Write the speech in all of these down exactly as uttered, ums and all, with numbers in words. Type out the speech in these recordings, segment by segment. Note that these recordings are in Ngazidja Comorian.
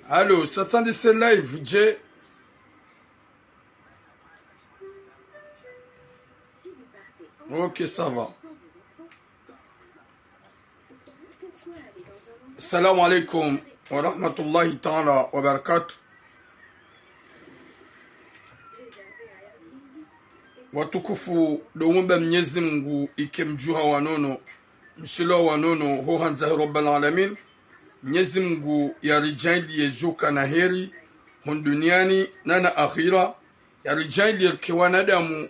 Allô, ça tient de ce live, Jay. Ok, ça va. Assalamu alaikum wa rahmatullahi ta'ala wa barakatuh. Watukufu, ndo womba Mnyezi Mngu ike mdjuha wa nono, mshilo wa nono, ho handza he Rabbal Alamin. Mnyezi Mngu yaridjaanliye djo ukana heri hunu duniani na na akhira. Yaridjaanliye rike wanadamu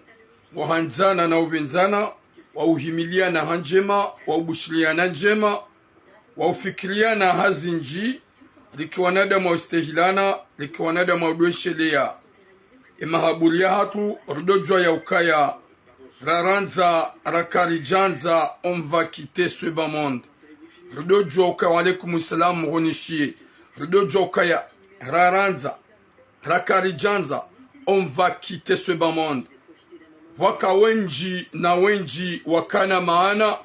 wahandzana na upvendzana, wauhimiliana ha ndjema, waubushiriana ndjema, waufikiriana ha zindji, rike wanadamu waustehilana, rike wanadamu waudwesheleya. Emahaburi yahatru, ridodjuwa ya ukaya, rarandza, rakaridjandza, on va quitter ce bas monde. Ridodjuwa ukaya, wa alaikum salam, mhonishiye. Ridodjuwa ukaya, rarandza, rakaridjandza, on va quitter ce bas monde. Pvwaka wendji na wendji wakana maana,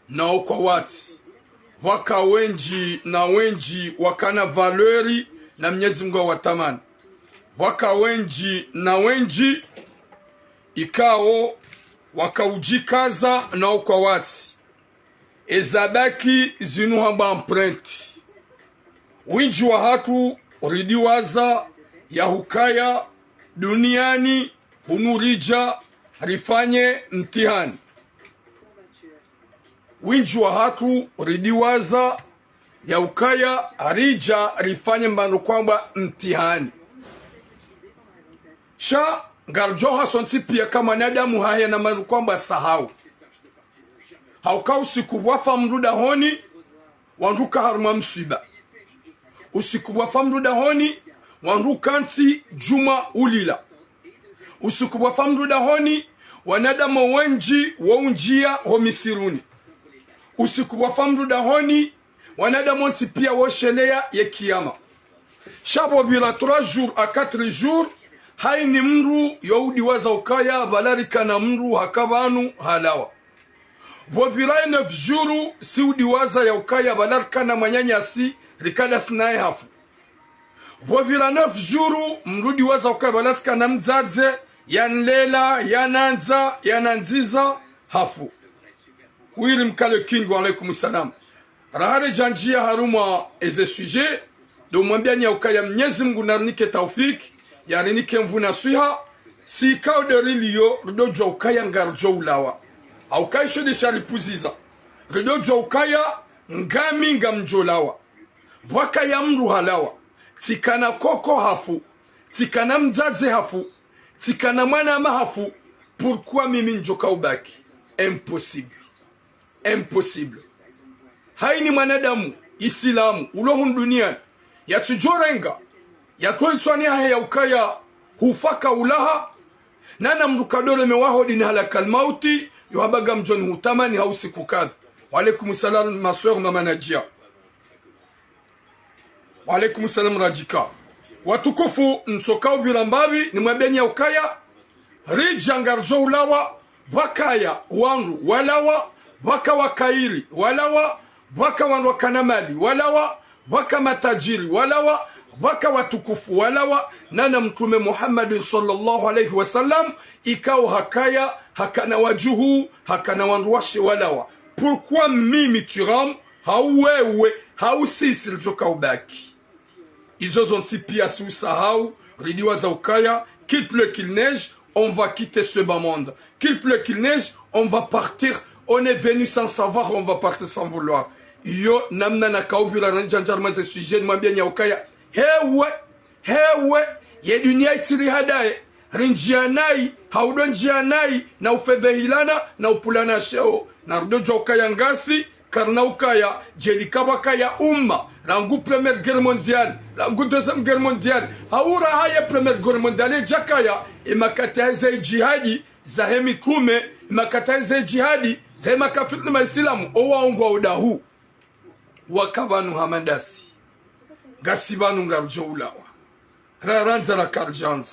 na wo kwawatsi. Pvwaka wendji na wendji wakana valeur, na Mnyezi Mngu wawatamani. Pvwaka wendji na wendji ikao wakaudjikaza, na wo kwawatsi. Ezabaki zinu hamba empreinte. Wendji wahatru ridiwaza ya hukaya duniani hunu ridja rifanye mtihani. Wendji wahatru ridiwaza ya ukaya ridja rifanye mbano kwamba mtihani. Sha ngaridjuwa hasontsi piya ka mwanadamu hayina mbano kwamba sahau. Hauka usiku pvwafa mndru dahoni, wandru ka harumwa mswiba. Usiku pvwafa mndru dahoni, wandru kantsi djumwa ulila. Usiku pvwafa mndru dahoni, wanadamu wendji waundjiya ho misiruni. Usiku pvwafa mndru dahoni, wanadamu wontsi piya wosheleya ye kiyama. Sha pvopvira trois jours à quatre jours, hayini mndru yaudiwaza ukaya pvala rikana mndru haka pvanu halawa. Pvopvira ye neuf jours, si udiwaza ya ukaya pvala rikana mwananyasi, rikadasi naye hafu. Pvopvira neuf jours, mndru udiwaza ukaya pvala sikana mdzadze, yanlela, yanandza, yanandziza, hafu. Wiri Mkale King, wa alaikum salam. Raha ridjandjiya harumwa eze sujet, ndo mwambiani ya ukaya Mnyezi Mngu narinike taufik, yarinike nvuu na swiha, si ikao ndo riliyo, ridodjuwa ukaya ngaridjo ulawa. Hauka isho nde sharipvuziza. Ridodjuwa ukaya ngami ngamdjolawa. Pvwakaya mndru halawa. Tsikana koko hafu. Tsikana mdzadze hafu. Tsikana mwanama hafu. Pourquoi mimi ndjoka ubaki? Impossible. Impossible. Hayini mwanadamu, Isilamu, ulo hunu duniani, yatsudjorenga, yatowe itswani hahe ya ukaya hufa ka ulaha, nana mndru kadoreme waho dini halakal mauti, yo hamba ngamdjoni hutamani ha usiku kadha. Wa alaikum salam, ma sœur, Mama Nadia. Wa alaikum salam, Radjika. Watukufu, ntsoka upvira mbapvi, nimwambieni ya ukaya, ridja ngaridjo ulawa, pvwakaya wandru walawa, pvwaka wakairi walawa, pvwaka wandru wakana mali walawa, pvwaka matadjiri walawa, pvwaka watukufu walawa, nana Mtrume Muhammadin swallallahu alayhi wa sallam, ikao hakaya, hakana wadjuhu, hakana wandru washe walawa. Pourquoi mimi Thuram, hau wewe, hau sisi ridjoka ubaki? Izo zontsi piya si usahau, ridiwaza ukaya, qu'il pleut, qu'il neige, on va quitter ce bas monde. Qu'il pleut, qu'il neige, on va partir. On est venu sans savoir, on va partir sans vouloir. Iyo namna nakaupvira nandjandja harumwa ze sujet nimwambieni ya ukaya, hewe, hewe, ye duniya itsirihadaye, rindjiya nayi, haudo ndjiya nayi, na ufedhehilana, na upvulana sheo, na ridodjuwa ukaya ngasi, karina ukaya, djeli kapvwakaya umma, rangu Première Guerre Mondiale, rangu Deuxième Guerre Mondiale, hau raha ye Première Guerre Mondiale idjakaya, emakati yahe ze djihadi, zahe mitrume, emakati yahe ze djihadi, zahe makafiri na maisilamu, owaongwa udahu. Waka pvanu hama ndasi. Ngasi pvanu ngaridjo ulawa. Rarandza rakaridjandza.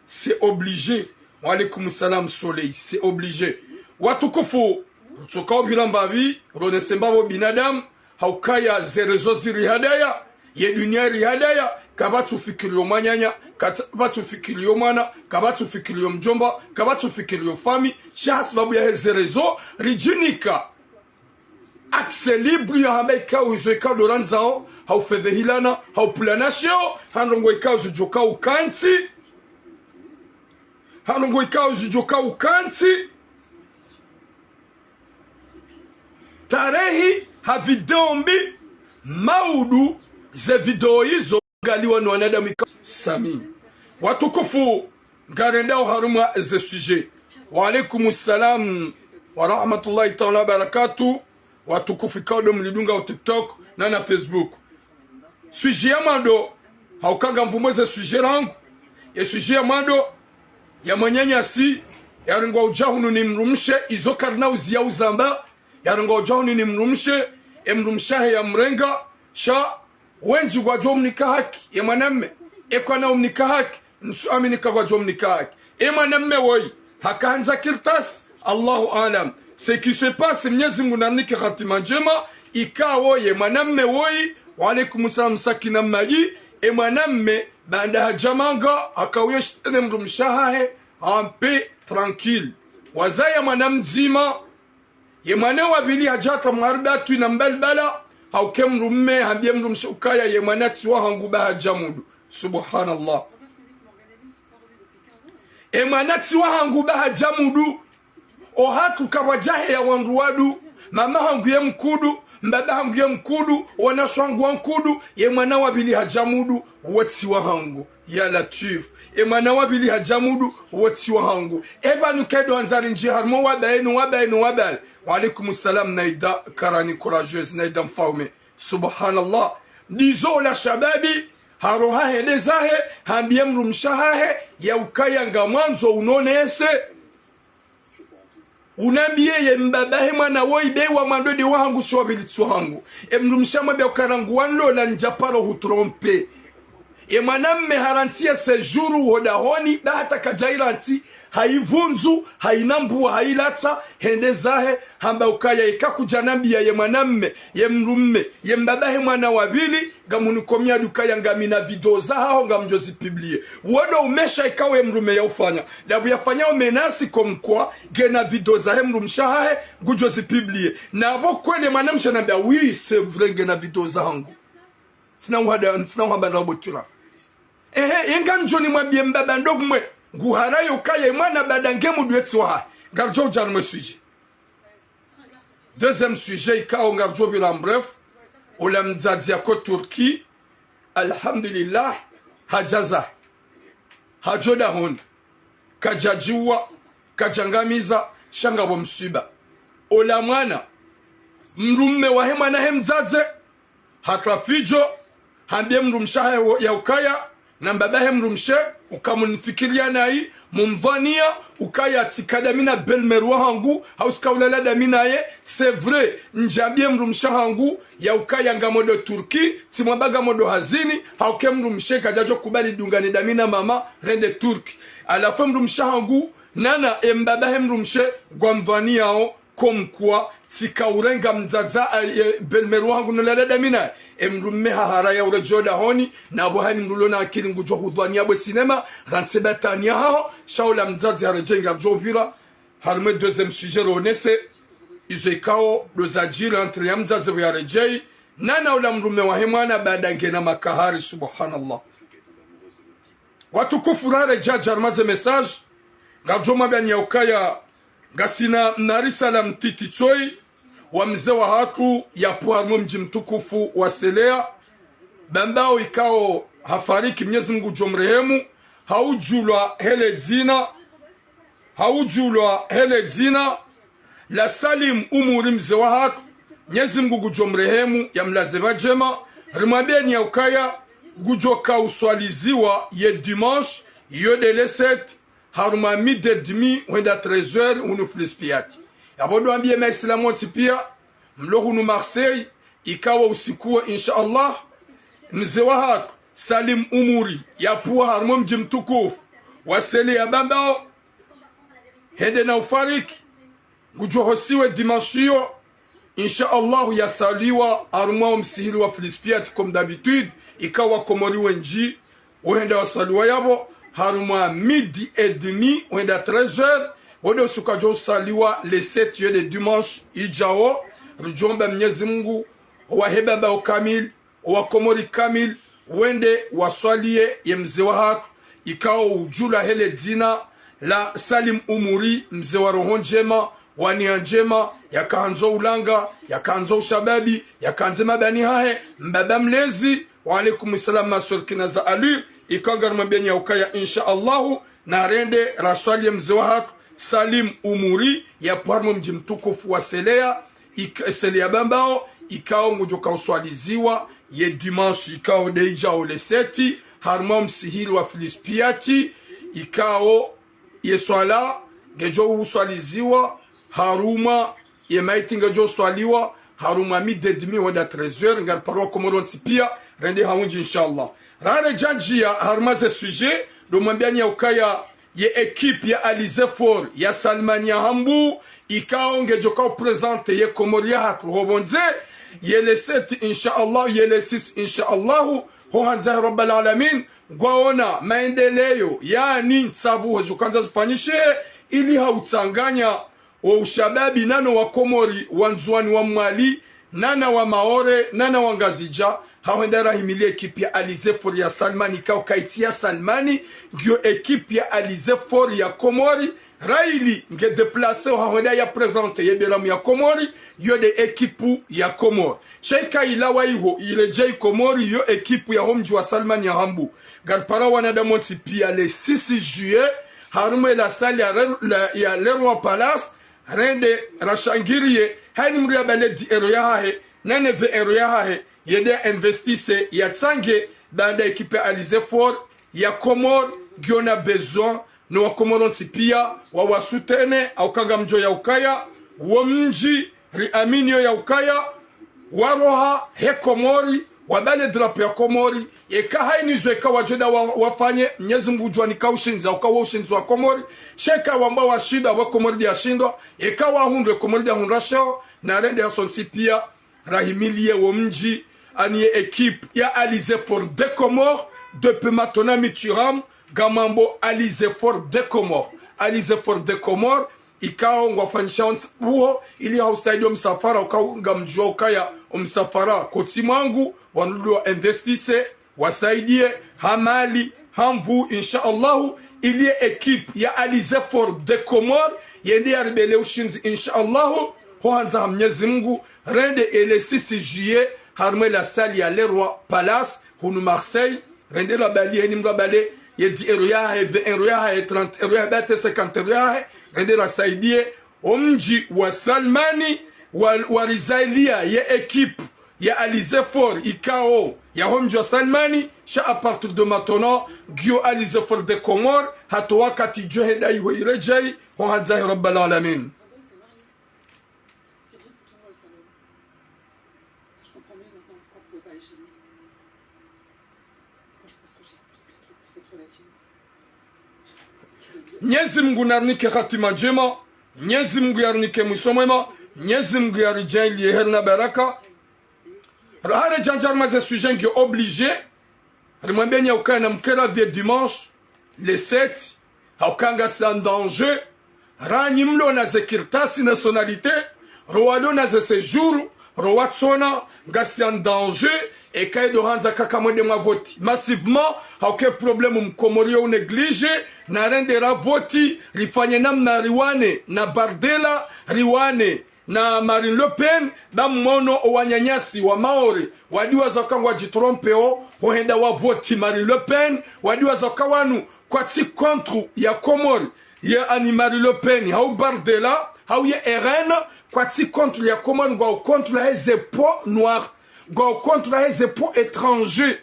C'est obligé. Wa alaikum salam, Soleil, c'est obligé. Watukufu, ritsoka upvira mbapvi, ronese mbapvo binadamu, haukaya ze réseaux zirihadaya, ye dunia irihadaya, kapvatsu fikiri yo mwananya, kapvatsu fikiri yo mwana, kapvatsu fikiri yo mdjomba, kapvatsu fikiri yo fami, sha hasibabu yahe ze réseaux, ridjinika accès libre ya hamba ikao izo ikao ndo randzao, haufedhehilana, haupvulana sheo, ha ndrongoo ikao zidjoka ukantsi, ha ndrongoo ikao zidjoka ukantsi. Tarehi ha video mbi, maudu ze video izo ngaliwa no wanadamu ikao. Sami. Watukufu, ngarendao harumwa ze sujet. Wa alaikum salam wa rahmatullahi ta'ala wa barakatuh. Watukufu ikao ndo mlidunga o TikTok na na Facebook. Sujet ya mwando, hauka ngamvumo ze sujet rangu. Ye sujet ya mwando, ya mwananyasi, yarengwa udja hunu ni mdrumshe, izo karina uziya uzamba, yarengwa udja hunu ni mdrumshe, e mdrumshe wahe yamrenga, sha wendji ngwadjo mnika haki, ye mwanamme, eka kwana umnika haki, ntsu amini ka ngwadjo mnika haki. E mwanamme woyi, haka handza kartasi, Allahu aalam. Ce qui se passe, Mnyezi Mungu nanike hatima ndjema, ikao ye mwanamme woyi, wa alaikum salam Sakina Madi, e mwanamme, baanda hadja manga, haka uye shitene mdrumshe wahahe, en paix, tranquille. Wazaya mwana mdzima, ye mwana wa pvili hadja hata mwaridatu ina mbalibala, hauke mdrumme, hambiye mdrumshe ukaya ye mwana tsi wahangu ba hadja mudu. Subhanallah. E mwana tsi wahangu ba hadja mudu. O hatru kapvwadjaheya wandru wadu, mama hangu ye mkudu, mbaba hangu ye mkudu, wanashe wangu wa nkudu, ye mwana wa pvili hadja mudu, wo tsi wahangu. Ya Latwif. E mwana wa pvili hadja mudu, wo tsi wahangu. E pvanu kedo andzari ndji harumwa wabaya no wabaya no wabaya. Wa alaikum salam, Naida Karani courageuse, Naida Mfaume. Subhanallah. Ndizo ola shababi, haroha hende zahe, hambiye mdrumshe wahahe, ya ukaya ngamwandzo unonese. Unambiye ye mbaba he mwana woyi be wa mwando nde wahangu, sha wa pvili tsi wahangu. E mdrumshe hamwambiya ukaya rangu wanlola ndjaparo hu tromper. E mwanamme harantsi ye séjour ho dahoni, ba hata kadja irantsi, hayivundzu, hayinambua, hayilatsa, hende zahe, hamba ukaya eka kudja nambiya ye mwanamme, ye mdrumme, ye mbaba he mwana wa pvili, ngamhuniko miyadi ukaya ngamina video zahaho ngamdjo zi publier. Wo ndo umesha ikao ye mdrumme ya ufanya. Ndapvo yafanya o menace comme quoi, ngena video zahe mdrumshe wahahe, ngudjo zi publier. Na pvo kweli mwanamshe hanambiya, oui, c'est vrai, ngena video zahangu. Tsina uhada, tsina uhamba na ubotura. Ehe, inga ndjo nimwambiye mbaba ndo kumwe, nguharayo ukaya ye mwana baanda nge mudu ye tsi wahahe. Ngaridjo udja harumwa e sujet. Deuxième sujet ikao ngaridjo pvira en bref, ola mdzadze yako Turquie, alhamdulillah, hadja zahe. Hadjo dahoni. Kadja djuwa, kadja ngamiza, sha ngapvo mswiba. Ola mwana, mdrumme wahe mwana he mdzadze, hatra fidjo, hambiye mdrumshe wahahe wo, ya ukaya, na mbaba he mdrumshe, uka munifikiriya nayi, mumdhwaniya, ukaya tsi ka dami na belle-mère wahangu, hau tsi ka ulala dami naye, c'est vrai, ndjambiye mdrumshe wahangu, ya ukaya ngamwendo Turquie, tsi mwamba ngamwendo hazini, hauke mdrumshe kadjadjo kubali dungane dami na mama, rende Turquie. Halafu mdrumshe wahangu, nana e mbaba he mdrumshe, ngwamdhwaniyao, comme quoi, tsi ka urenga mdzadze, eh, eh, belle-mère wahangu nolala dami naye. E mdrumme hahara ya uredjei dahoni, na pvo hani mdru ulo na akili ngudjo hudhwaniya bwe sinema, rantsi batwaniya haho, sha ola mdzadze haredjei ngaridjo pvira, harumwa e deuxième sujet ronese, izo ikao ndo zadjiri entre ya mdzadze pvo yaredjei, nana ola mdrumme wahe mwana baanda ngena makahari, subhanallah. Watukufu raredjei harumwa ze message, ngaridjo mwambiyani ya ukaya, ngasina mna risala mtiti tsoyi, wa mze wahatru yapvo harumwa mdji mtukufu wa Seleya, Bambao ikao hafariki Mnyezi Mungu ngudjo mrehemu, haudjulwa hele dzina, haudjulwa hele dzina la Salim Umuri mze wahatru, Mnyezi Mungu ngudjo mrehemu, yamlaze pvadjema, rimwambiyeni ya ukaya, ngudjo ka uswaliziwa ye dimanche, yo nde le sept, harumwa midi et demi, hwenda treize heures, hunu Flispiyati. Yapvo ndo wambiye maislamu wontsi piya, mlo hunu Marseille, ikao usiku wo, insha Allah, mze wahatru, Salim Umuri, yapvo harumwa mdji mtukufu wa Seleya Bambao, hende na ufariki. Ngudjo hosiwa dimanche iyo, insha Allahu, yaswaliwa harumwa omsihiri wa Filispiyati, comme d'habitude, ikao Wakomori wendji wahenda waswaliwa yapvo, harumwa midi et demi, wahenda treize heures, wo nde usiku wadjo uswaliwa le sept, iyo nde dimanche idjao. Ridjomba Mnyezi Mungu, owahe baba okamili, owakomori kamili, wende waswaliye ye mze wahatru, ikao udjulwa he le dzina la Salim Umuri, mze wa roho ndjema, wa nia ndjema, yakahandzo ulanga, yakahandzo ushababi, yakahandze mabani hahe, mbaba mlezi. Wa alaikum salam, ma sœur Kina za Alu, ikao ngarimwambiani ya ukaya, insha Allahu, narende raswaliye mze wahatru, Salim Umuri, yapvo harumwa mdji mtukufu wa Seleya, ik-, Seleya Bambao, ikao ngudjo kao uswaliziwa ye dimanche ikao nde idjao le sept, harumwa omsihiri wa Filispiyati, ikao ye swala ngedjo uswaliziwa harumwa, ye maiti ngedjo uswaliwa harumwa midi et demi hwenda treize heures. Ngariparao Wakomori wontsi pia, rende ha windji, insha Allah. Raredja ndjia harumwa ze sujet, ndo mwambiani ya ukaya ye équipe ya Alizé Faure ya Salmani ya Hambu, ikao ngedjo kao présenter ye Komori yahatru ho pvondze, ye le sept, insha Allah, ye le six, insha Allahu, ho handza he Rabbal Alamin, ngwaona maendeleo, yaani ntsabu hwedjo kandza zifanyishe, ili ha utsanganya wo ushababi nano Wakomori wa Ndzuwani, wa Mwali, nana wa Maore, nana wa Ngazidja, ha hwenda rahimiliye équipe ya Alizé Faure ya Salmani, ikao kaitsi ya Salmani, ngiyo équipe ya Alizé Faure ya Komori, raili nge déplacé ha hwenda ya présenter ye beramu ya Komori, yo nde équipe ya Komori. Sha ika ilawa iho, iredjei Komori, yo équipe ya ho mdji wa Salmani ya Hambu. Ngaripara wanadamu wontsi pia le six juillet, harumwa la salle ya Re-, la, ya Leroy Palace, rende rashangiriye, hayina mdru yabale dix euros yahahe, nane vingt euros yahahe, yende ya investisse, yatsange, baanda équipe ya Alizé Faure ya Komori ngiyo na besoin, no Wakomori wontsi pia wawasoutenir, ha uka ngamdjo ya ukaya wo mdji riaminiyo ya ukaya waroha he Komori, wabale drapeau ya Komori. Eka hayina izo eka wadjo nda wa-, wafanye, Mnyezi Mungu ngudjo wanika ushindzi, ha uka wo ushindzi wa Komori. Sha eka wamba washindwa, we Komori nde yashindwa. Eka wahundru, e Komori nde yahundra sheo. Narende hasontsi pia rahimiliye wo mdji, yaani ye équipe ya Alizé Faure des Comores, depuis maintenant mi tsiramu, ngamwambo Alizé Faure des Comores. Alizé Faure des Comores, ikao ngwafanyisha wontsi buho, ili ha usaidiya omsafara, uka ngamdjuwa ukaya omsafara kotsi mwangu, wanu ndo wa investisse, wasaidiye ha mali, ha nvuu, insha Allahu, ili ye équipe ya Alizé Faure des Comores yende yaribele ushindzi, insha Allahu, ho handza ha Mnyezi Mungu, rende e le six juillet, harumwa la salle ya Leroy Palace, hunu Marseille, rende rabaliye, hayina mdru yabale ye dix euros yahahe, vingt euros yahahe, trente euros yahahe, bate cinquante euros yahahe, rende rasaidiye wo mdji wa Salmani, wa, warizaliya ye équipe ya Alizé Faure ikao ya ho mdji wa Salmani. Sha à partir de maintenant, ngiyo Alizé Faure des Comores, hata wakati djo henda iho iredjei, ho handza he Rabbal Alamin. Mnyezi Mungu narinike hatima ndjema. Mnyezi Mungu yarinike mwiso mwema. Mnyezi Mungu yaridjaanliye heri na baraka. Raha redja ndja harumwa ze sujet ngiyo obligé rimwambiyeni ya ukaya namkeradhi ye dimanche, le sept, ha uka ngasi en danger. Ranyi mlo na ze kartasi nationalité, ro walo na ze séjour, ro watsona, ngasi en danger, eka ndo handza kaka mwende mwavoti massivement, ha uka e problème mkomori yo unégligé, narende ravoti, rifanye namna riwane na Bardella, riwane na Marine Le Pen, ba mwono owananyasi wa Maore, wadiwaza uka ngwadjitrompeo, ho henda wavoti Marine Le Pen, wadiwaza uka wanu kwatsi contre ya Komori, yaani Marine Le Pen, hau Bardella, hau ye R N, kwatsi contre ya Komori, ngwao contre heze peau noire, ngwao contre heze peau étranger.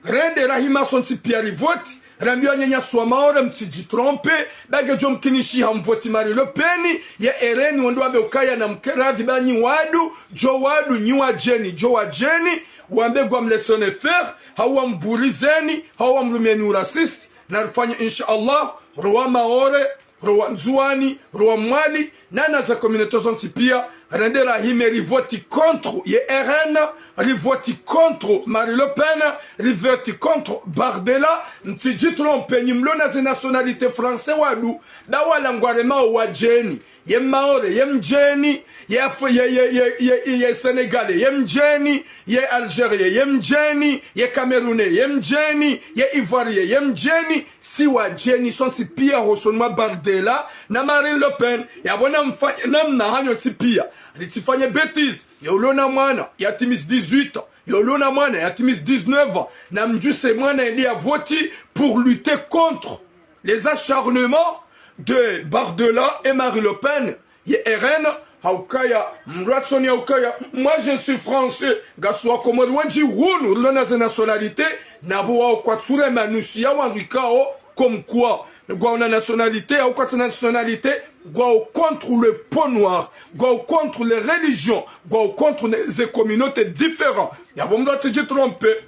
Rende rahima sontsi piya rivoti, rambiye wananyasi wa Maore mtsidjitrompe, ba ngedjo mkinishiha mvoti Marine Le Pen, ye R N wendo wambe ukaya namkeradhi ba nyi wadu, djo wadu, nyi wadjeni, djo wadjeni, wambe ngwamlaissez-nous faire, hau wamburizeni, hau wamrumiyeni u raciste, narifanye insha Allah, ro wa Maore, rowa Ndzuwani, rowa Mwali, nana ze communauté zontsi pia, rende rahime rivoti contre ye R N, rivoti contre Marie Le Pen, rivoti contre Bardella. Mtsidjitrompe, nyi mlo na ze nationalité français wadu, dawala ngwaremao wadjeni, ye Maore, ye mdjeni, ye Af-, ye, ye, ye, ye, ye Sénégalais, ye mdjeni, ye Algérien, ye mdjeni, ye Camerounais, ye mdjeni, ye Ivoirien, ye mdjeni, si wadjeni sontsi pia hosoni mwa Bardella na Marine Le Pen. Yapvo namfanye namna hanyu ntsi pia. Ritsifanye bêtise. Ye ulo na mwana, yatimizi dix-huit ans. Ye ulo na mwana, yatimizi dix-neuf ans. Namdjuse mwana yende yavoti pour lutter contre les acharnements de Bardella et Marine Le Pen. Ye R N, haukaya, mdru atsoni haukaya, moi je suis français, ngasi wakomori wendji hunu, rilo na ze nationalité, napvo wao kwatsu rema nusu ya wandru ikao, comme quoi, ngwao na nationalité, hau kwatsi na nationalité, ngwao contre le peau noire, ngwao contre les religions, ngwao contre les, les communautés différentes. Yapvo mdru atsidjitrompe.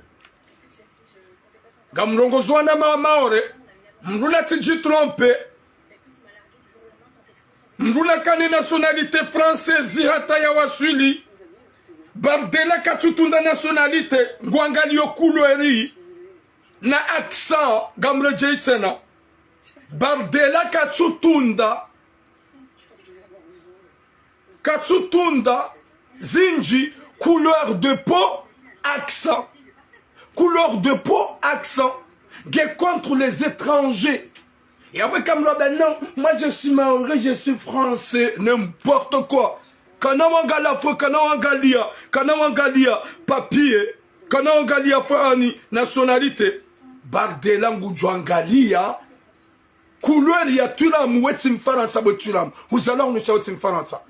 Ngamrongozwa na ma Maore, mdru natsidjitrompe. Mdru nakane nationalité française hata yawaswili. Bardella katsutunda nationalité, ngwangaliyo couleur na accent, ngamredjeyi tsena. Bardella katsutunda, katsutunda zindji, couleur de peau, accent. Couleur de peau, accent. Nge contre les étrangers. Et après, comme là, ben non, moi je suis maoré, je suis français, n'importe quoi. Kana wangaliya fo, kana wangaliya, kana wangaliya papier, kana wangaliya fo ani nationalité. Bardella ngudjwangaliya couleur ya twiramu, wetsi Mfarantsa, wetsi twiramu. Huzalwa hunu sha wetsi Mfarantsa.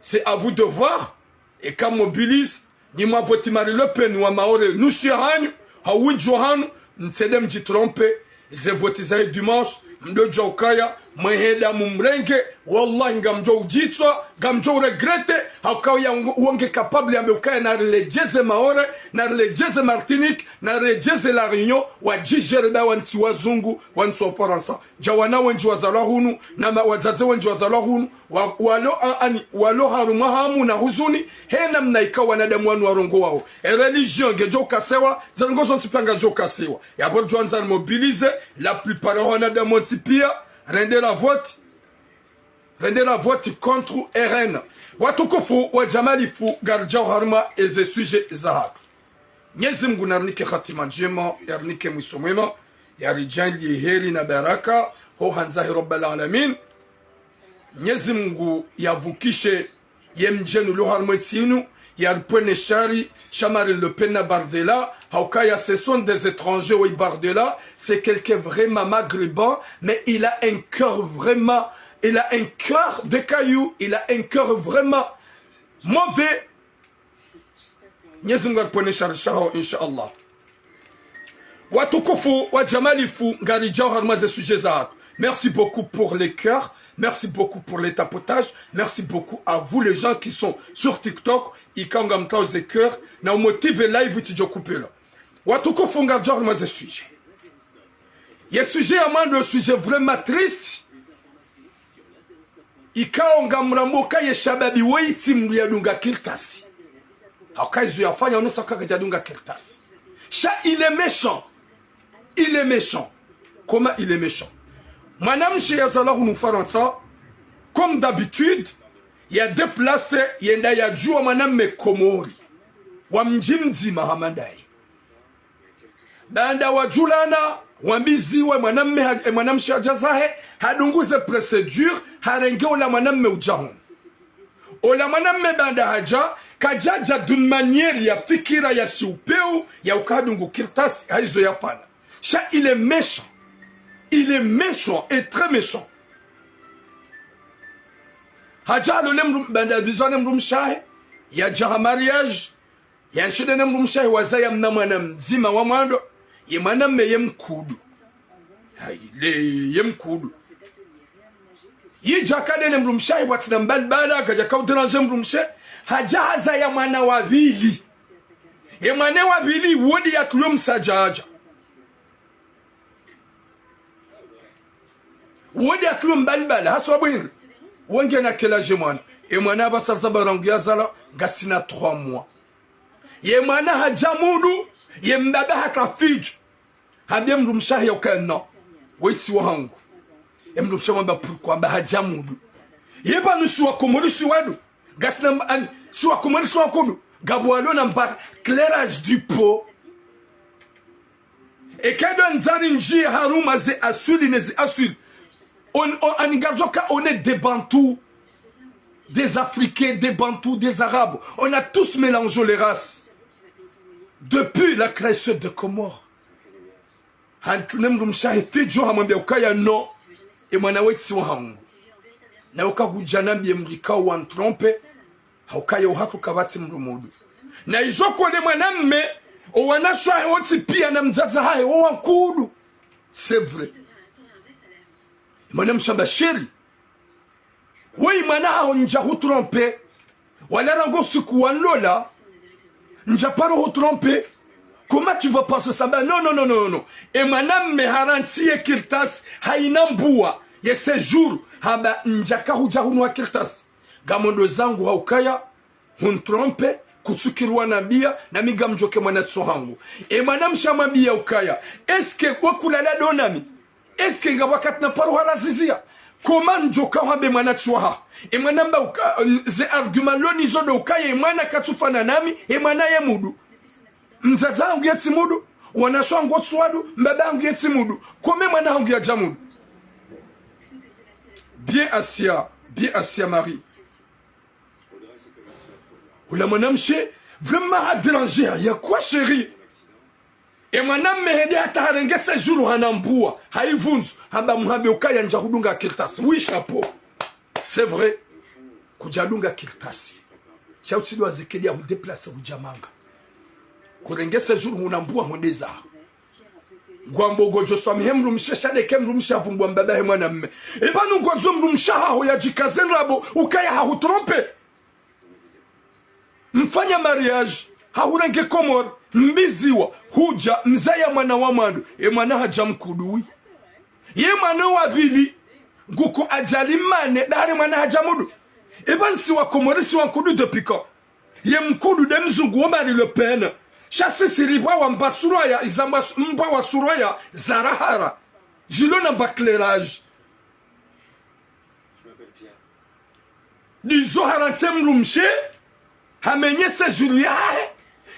C'est à vous de voir. Eka mmobilise, nyi mwavoti Marine Le Pen wa Maore, nusu ya hanyu, hau windji wa hanyu, mtsende mdjitrompe, ze voti zahe dimanche, mdodjuwa ukaya, mwehenda mumrenge, wallahi ngamdjo udjitswa, ngamdjo uregrette, haukaya ngo-, wonge capable yambe ukaya nariredjeze Maore, nariredjeze Martinique, nariredjeze La Réunion, wadjigérer nda wantsi wazungu, wantsi wa Farantsa. Dja wana wendji wazalwa hunu, na ma-, wadzadze wendji wazalwa hunu, wa-, walo a-, ani, walo harumwa hamu na huzuni, he namna ika wanadamu wanu warongowao. E religion ngedjo ukasewa, ze ndrongo zontsi pia ngazidjo ukasewa. Yapvo ridjo andza rimobilise, la plupart ya wanadamu wontsi pia, rende ravoti, rende ravoti contre R N. Watukufu wa djamalifu, ngaridjao harumwa eze sujet zahatru. Mnyezi Mngu narinike hatima ndjema, yarinike mwiso mwema, yaridjaanliye heri na baraka, ho handza he Rabbal Alamin. Mnyezi Mngu yavukishe ye mdjeni ulo harumwa entsi inu, yaripvwene shari sha Marine Le Pen na Bardella, haukaya ce sont des étrangers, oui, Bardella, c'est quelqu'un vraiment maghrébin, mais il a un cœur vraiment, il a un cœur de caillou, il a un cœur vraiment mauvais. Mnyezi Mngu aripvwene shari shaho, insha Allah. Watukufu wa djamalifu, ngaridjao harumwa ze sujet zahatru. Merci beaucoup pour les cœurs. Merci beaucoup pour les tapotages. Merci beaucoup à vous les gens qui sont sur TikTok. Ika ngamtrao ze cœur, na umotive live tsidjo kupvela. Watukufu, ngaridjao harumwa ze sujet. Ye sujet ya mwando, sujet vraiment triste. Ikao ngamrambo ka ye shababi woyi tsi mndru yadunga kartasi. Hauka izo yafanya onesao ka kadjadunga kartasi. Sha il est méchant. Il est méchant. Comment il est méchant? Mwanamshe yazalwa hunu Farantsa, comme d'habitude, ya déplace, yenda yadjuwa mwanamme Komori wa mdji mdzima hama ndaye. Baanda wadjulana, wambiziwa, mwanamme ha-, e mwanamshe hadja zahe, hadungu ze procédure, harenge ola mwanamme udja hunu. Ola mwanamme baanda hadja, kadjadja d'une manière ya fikira ya shiupeu, ya uka hadungu kartasi, ha izo yafanya. Sha il est méchant. Il est méchant et très méchant. Hadja halole mdru-, baanda bizwa ne mdrumshe wahe, yadja ha mariage, yanshinde ne mdrumshe wahe, wazaya mna mwana mdzima wa mwando, ye mwanamme ye mkudu. Hayi, le, ye mkudu. Yidja kade ne mdrumshe wahe, watsina mbali bala, kadjaka udéranger mdrumshe, hadja hazaya mwana wa pvili. Ye mwana wa pvili, wodi yatulwe msadja hadja. Wode akilo mbali bala, hasa wabwingi. Wenge na quel âge mwana. E mwana apvasa zaba rangu yazalwa, ngasina trois mois. Ye mwana hadja mudu, ye mbaba haka fidjo. Hambie mdrumshe wahe ya ukaya non. Wewe tsi wahangu. E mdrumshe wamba pourquoi, amba hadja mudu. Ye pvanu si wakomori si wadu. Ngasina mba-, ani, si wakomori si wakudu. Ngapvo walo na mba clairage de peau. Eka ndo ndzari ndjie harumwa ze aswili ne ze aswili. On, on, ani ngaridjo ka, on est des Bantous, des Africains, des Bantous, des Arabes. On a tous mélangé les races. Depuis la création de Comores. Hantru ne mdrumshe wahe fidjo hamwambia ukaya non. E mwana wewe tsi wahangu. Na uka kudja nambie mdru ikao wa tromper. Haukaya uhatru kapvatsi mdru mudu. Na izo kole mwanamme, owanashe wahe wontsi pia na mdzadze wahahe wo wankudu. C'est vrai. Mwanamshe hamba chéri. Wewe mwana haho ndja hu tromper. Wala rangu siku wanlola. Ndja paro hu tromper. Comment tu vas penser ça? Amba non, non, non, non, non. E mwanamme harantsi ye kartasi, hayina mbuwa, ye séjour, hamba ndjaka hudja hunu ha kartasi. Ngamwendo zangu haukaya, hu tromper, kutsukiri wanambia, nami ngamdjoke mwana tsi wahangu. E mwanamshe hamwambia ukaya, est-ce que we kulala ndo nami? Est-ce que ngapvo wakati na paro halaziziya? Comment ndjoka hambe mwana tsi wahaho? E mwana amba uka-, ze argument lo nizo ndo ukaya, e mwana katsufana nami, e mwana ye mudu. Mdzadze wahangu ye tsi mudu, wanashe wahangu wo tsi wadu, mbaba wahangu ye tsi mudu. Comment mwana wahangu yadja mudu? Bien Asia, bien Asia Marie. Ula mwanamshe, vraiment ha déranger, ya quoi chéri? E mwanamme hende hata harenge séjour hana mbuwa, hayivundzu, hamba muhambe ukaya ndja hudunga kartasi. Oui, chapeau. C'est vrai. Kudja dunga kartasi. Sha utsidwaze kedi ya hu déplacer hudja manga. Kurenge séjour huna mbuwa hwende zaho. Ngwambo ngodjo swamihi mdrumshe sha ndeke mdrumshe havumbua mbaba he mwanamme. E pvanu ngwandzo mdrumshe haho yadjikaze ndrabo ukaya hahu tromper. Mfanya mariage, hahurenge Komori, mbiziwa, hudja, mzaya mwana wa mwando, e mwana hadja mkudu wi. Ye mwana wa pvili, nguko ajali mane, dahari mwana hadja mudu. E pvanu si wakomori si wankudu depuis quand? Ye mkudu nde mzungu wo Marie Le Pen. Sha sisi ripvwa wa mbwa surwaya, iza mbwa su-, mbwa wa surwaya, za rahara. Zilo na mba clairage. Ndizo harantsi mdrumshe, hamenye séjour yahe,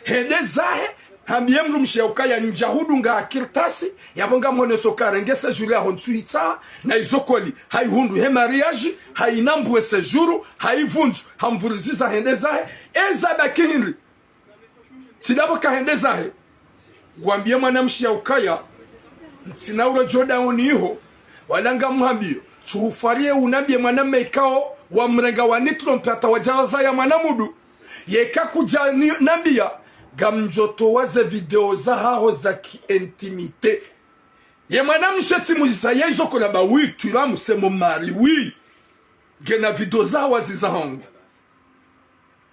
hende zahe, hambie mdrumshe ya ukaya ndja hudunga kartasi, yapvo ngamwoneso karenge séjour yaho ntsu hitsaha, na izo koli, hayihundru he mariage, hayina mbuwa e séjour, hayivundzu, hamvuriziza hende zahe, eza baki hindri. Tsi ndapvo kahende zahe. Ngwambie mwanamshe ya ukaya, ntsina uro djo daoni iho, wala ngamhambio, tsuhufariye unambie mwanamme ikao, wamrenga wani tromper hata wadja wazaya mwana mudu. Yeka kudja ni-, nambia, ngamdjo towa ze video zahaho za ki intimité. Ye mwanamshe tsimuzisa ye izo kona ba oui, tu l'aimes, c'est mon mari, oui. Ngena video zahaho waziza hangu.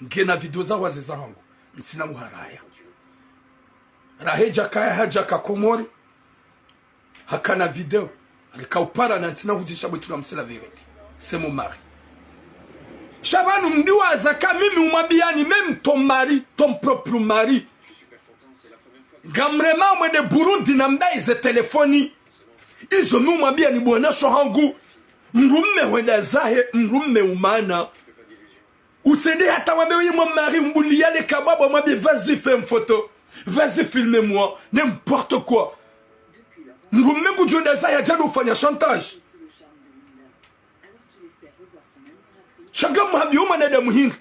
Ngena video zahaho waziza hangu. Ntsina uharaya. Rahe djakaya hadja ka Komori. Hakana video. Alika upara na ntsina hudjisha bwe tu l'aimes, c'est la vérité. C'est mon mari. Sha pvanu mdiwaza ka mimi umwambiani, même ton mari, ton propre mari. Ngamrema mwende Burundi na mbaye ze telefoni. Izo mi umwambiani bwana sho hangu. Mdrumme hwenda zahe, mdrumme umana. Utsende hata wambe uyi mwa mari mbuli yale kababa mwambe vas-y fais une photo. Vas-y filme-moi. N'importe quoi. Mdrumme kudjonda zahe yadjado ufanya chantage. Sha ngamhambio mwanadamu hindri.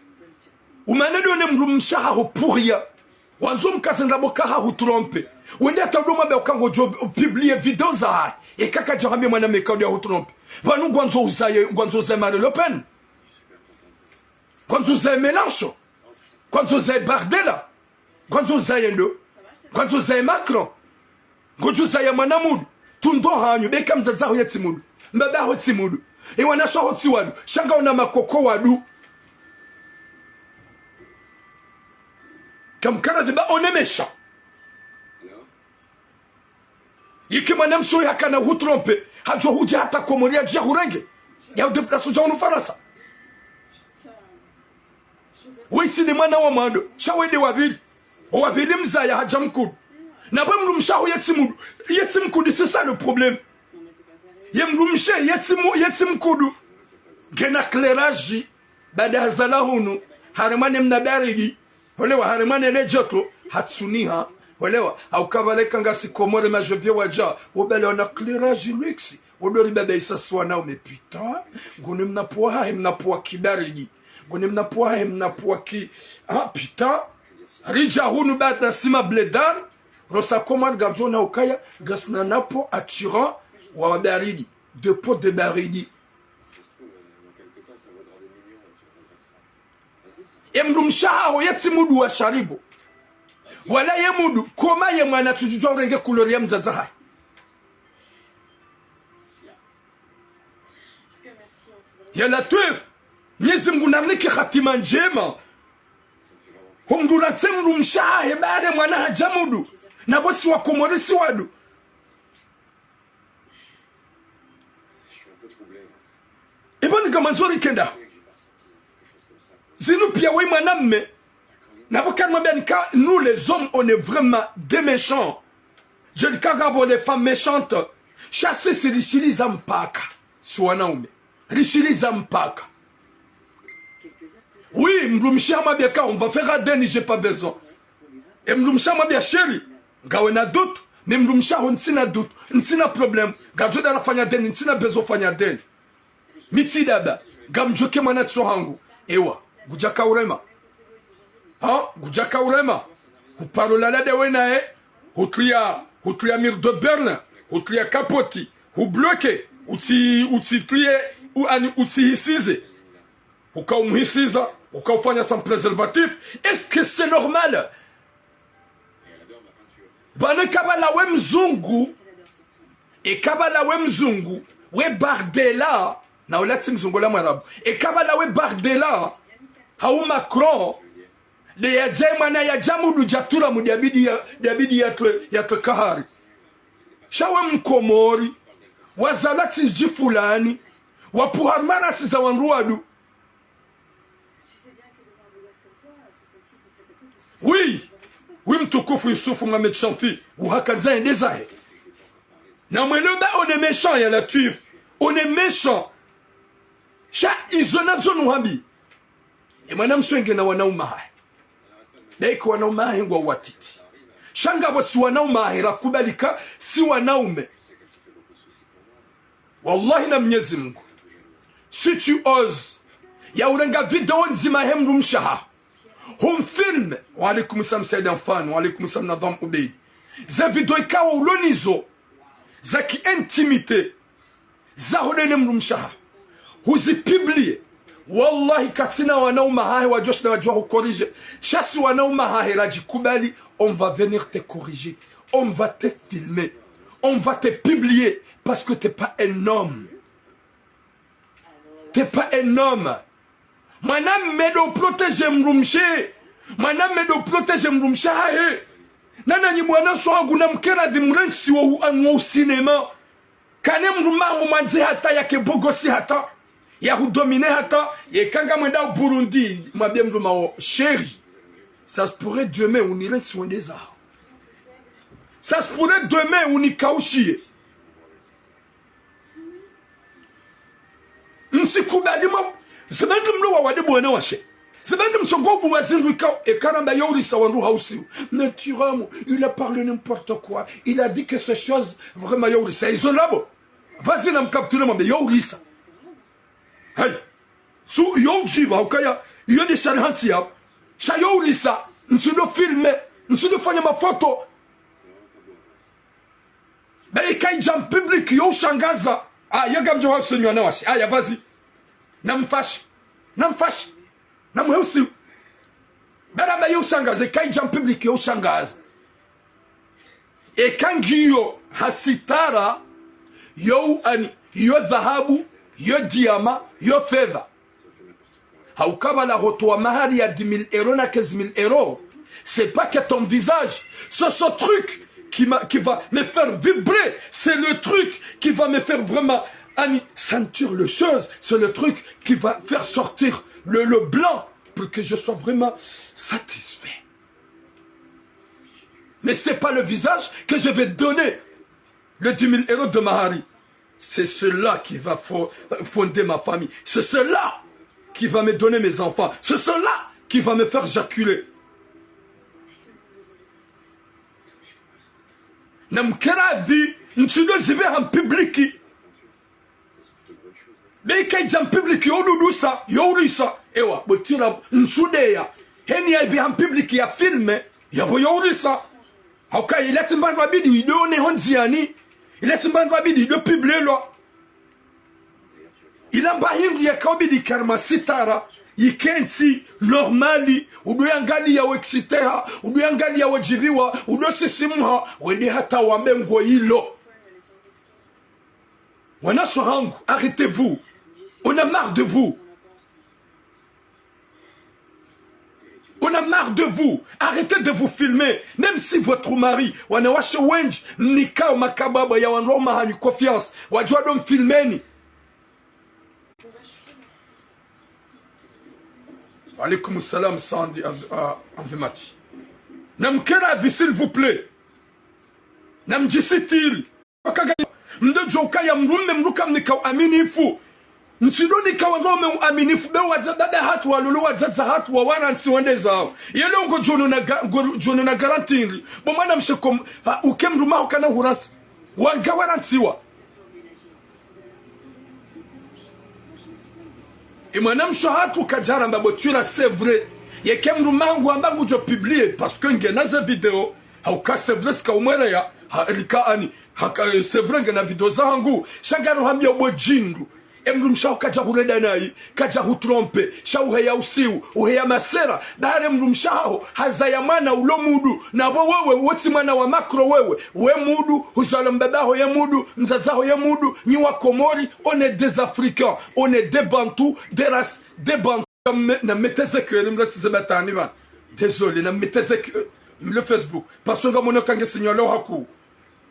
Umana ndo ne mdrumshe haho pour rien. Wandzo mkaze ndrabo ka hahu tromper. Wende hata udo mwambe uka ngodjo publier video zahahe. Eka kadja hambia mwanamme ka udo yahu tromper. Pvanu ngwandzo uzaye, ngwandzo uzaye Marie Le Pen. Ngwandzo uzaye Mélenchon. Ngwandzo uzaye Bardella. Ngwandzo uzaye ndo. Ngwandzo uzaye Macron. Ngodjo uzaya mwana mudu. Tundo hanyu, beka mdzadze haho ye tsi mudu. Mbaba haho tsi mudu. Ewanashe haho tsi wadu. Sha ngaona makoko wadu. Kamkana de ba onemesha. Yeke mwanamshe oyo hakana hutrompe, hadjo hudja hata Komori yadje yahurenge, yahudéplace udja hunu Farantsa. Wesi ni mwana wa mwando, sha wende wa pvili. Owa pvili mzaya hadja mkudu. Na bwe mdrumshe haho yetsi mudu, yetsi mkudu, c'est ça le problème. Ye mdrumshe yetsi mu-, yetsi mkudu. Ngena éclairage, baada hazala hunu, haremwa ne mna baridi, holewa, haremwa ne le joto, hatsuniha, holewa, hauka pvale ka ngasi Komori majovieux wadja, wo bale wana éclairage luxe, wo ndo ribabaisa si wanaume, putain, ngone mna pvwa hahe mna pvwa kibaridi, ngone mna pvwa hahe mna pvwa ki, ah, putain, ridja hunu baada si ma blédard, rosa Komori ngardjo ona ukaya, ngasina na peau attirant wa baridi, de peau de baridi. E mdrumshe haho yetsi mudu wa sharibu. Wala ye mudu, koma ye mwana tsudjudjwa urenge couleur ya mdzadze hahe. Ya Latwif, Mnyezi Mngu narinike hatima ndjema. Ho mdru ratse mdrumshe hahe baada mwana hadja mudu. Na bo si wa Komori si wadu. Ebo ni kamandzo rikenda. Zinu pia we mwanamme. Na bo kani mwambia nika, nous les hommes, on est vraiment des méchants. Je dis, kagabo les femmes méchantes. Sha sisi rishiliza mpaka. Si wanaume. Rishiliza mpaka. Oui, mdrumshe hamwambia ka, on va faire à deux nuits, j'ai pas besoin. E mdrumshe hamwambia chéri, ngawe na doute, mais mdrumshe haho ntsina doute, ntsina problème, ngadjo dara fanya deux nuits, ntsina besoin fanya deux nuits. Mi tsi daba, ngamdjoke mwana tso hangu, ewa, ngudjaka urema. Ha, ngudjaka urema. Huparo lala de we naye, hutria, hutria mur de Berlin, hutria kapoti, hubloke, utsi, utsi trie, u, ani, utsi hisize. Uka umhisiza, uka ufanya sans préservatif. Est-ce que c'est normal ? Bana kabala we mzungu, e kabala we mzungu, we Bardella, na ula tsi mzungu la mwarabu. E kabala we Bardella, hau Macron, de yadja mwana yadja mudu djatura mudu yabidi ya, yabidi yatwe, yatwe kahari. Sha we mkomori, wazalwa tsi dji fulani, wapvuha marasi za wandru wadu. Oui, oui, mtukufu Yusufu Mohamed Shamfi, uhakandza yende zahe. Na mwelewe ba, on est méchant, ya Latwif. On est méchant. Sha izo nazo nuhambi. E mwanamshe ngena wanaume hahe. Beki wanaume hahe ngwa watiti. Sha ngapvo si wanaume hahe rakubali ka si wanaume. Wallahi na Mnyezi Mngu. Si tu oses. Ya urenga video ndzima he mdrumshe haho. Humfilme. Wa alaikum salam Said Anfan. Wa alaikum salam Nadham Ubeid. Ze video ikao ulo nizo. Za ki intimité. Za hodele mdrumshe haho. Huzi publie. Wallahi katsina wanaume hahe wadjo shinda wadjo hukorije. Sha si wanaume hahe radjikubali. On va venir te corriger. On va te filmer. On va te publier. Parce que t'es pas un homme. T'es pas un homme. Mwanamme ndo uprotégé mdrumshe. Mwanamme ndo uprotégé mdrumshe hahe. Nana nyi bwana sho hangu na mkera dhi mrentsi wo hu anwa u cinéma. Kane mdrume hangu mwandze hata yake bogosi hata. Ya hudomine hata. Yeka ngamwenda u Burundi. Mwambie mdrume wo chéri. Ça se pourrait demain unirentsi wende zaho. Ça se pourrait demain unikaushiye. Msikubali mo, zibandi mlo wa wade bwana washe. Zibandi msongo bu wa zindru ikao, e karamba yaurisa wandru hausiu. Natiramu, il a parlé n'importe quoi. Il a dit que ces choses, vraiment yaurisa. Izo labo. Vas-y, na mkaptule mwambe yaurisa. Hey. Su, yo udjiba, ukaya, yo de shari hantsi ya. Sha yaurisa, ntsindo filme, ntsindo fanya mafoto. Be ika idja mpublic yo ushangaza. Ah, yeka mdjo hausi nywana washe. Ah, ya vas-y. Namfashe. Namfashe. Namheusi. Bera be yo ushangaza. Ika idja mpublic yo ushangaza. Eka ngiyo ha sitara. Yo u-, ani, yo dhahabu. Yo diama. Yo fedha. Hauka bala hotowa mahari ya dix mille euros na quinze mille euros. C'est pas que ton visage, c'est ce truc. qui m'a, qui va me faire vibrer. C'est le truc qui va me faire vraiment ani-, sentir les choses. C'est le truc qui va faire sortir le, le blanc pour que je sois vraiment satisfait. Mais c'est pas le visage que je vais donner les dix mille euros de mahari. C'est cela qui va fo-, fonder ma famille. C'est cela qui va me donner mes enfants. C'est cela qui va me faire jaculer. Namkere avis, ntsudo zibe ha public. Be ika idja ha public yo ududusa, yo urisa. Ewa, bo tira ntsudeya. Heni ya ibe ha public ya filme, ya bo yo urisa. Hauka ila tsi mbandru abidi ido ne hondziani. Ila tsi mbandru abidi ido publielwa. Ila mba hindru yaka ubidi karma sitara, yikentsi, normali, udo yangaliya wekisiteha, udo yangaliya wedjiriwa, udo sisimuha, wende hata wambe ngo ilo. Wanashe hangu, arrêtez-vous. On a marre de vous. On a marre de vous. Arrêtez de vous filmer. Même si votre mari, wanawashe wendji, mnikao makababa ya wandru wa umahanyu confiance, wadjuwa do mfilmeni. Wa alaykum salam, Sandi Ab-, ah, Abdemati. Namkere avis, s'il vous plaît. Namdjisitiri. Mdo djo ukaya mdrume mdru kamnika uaminifu. Ntsido nika wanaume uaminifu, be wadza dada hatru walolo wadzadza hatru wa warantsi wende zawo. Yelo ngo djono na ga-, ngo djono na garantie. Bo mwanamshe kom-, ha, uke mdrume aho kana hurantsi. Wanga warantsiwa. E mwanamshe hatru kadjaramba bo tira, c'est vrai. Yeke mdrume hangu amba ngudjo publier, parce que ngena ze vidéo. Hauka c'est vrai, sika umweleya, ha, rika ani. Haka, eh, c'est vrai, ngena vidéo zahangu. Sha ngaruhambia bo djindru. E mdrumshe haho kadja hurenda nayi, kadja hutromper, sha uheya usiu, uheya masera, dahari mdrumshe haho hazaya mwana ulo mudu, na bo wewe, wotsi mwana wa Macron wewe, we mudu, huzalwa mbaba haho ye mudu, mdzadze haho ye mudu, nyi wa Komori, on est des Africains, on est des Bantous, des races, des Bantous. Nam-, nammeteze cœur, mlatsize batani ba. Désolé, nammeteze cœur, le Facebook. Parce que ngamwono kange signalé haku.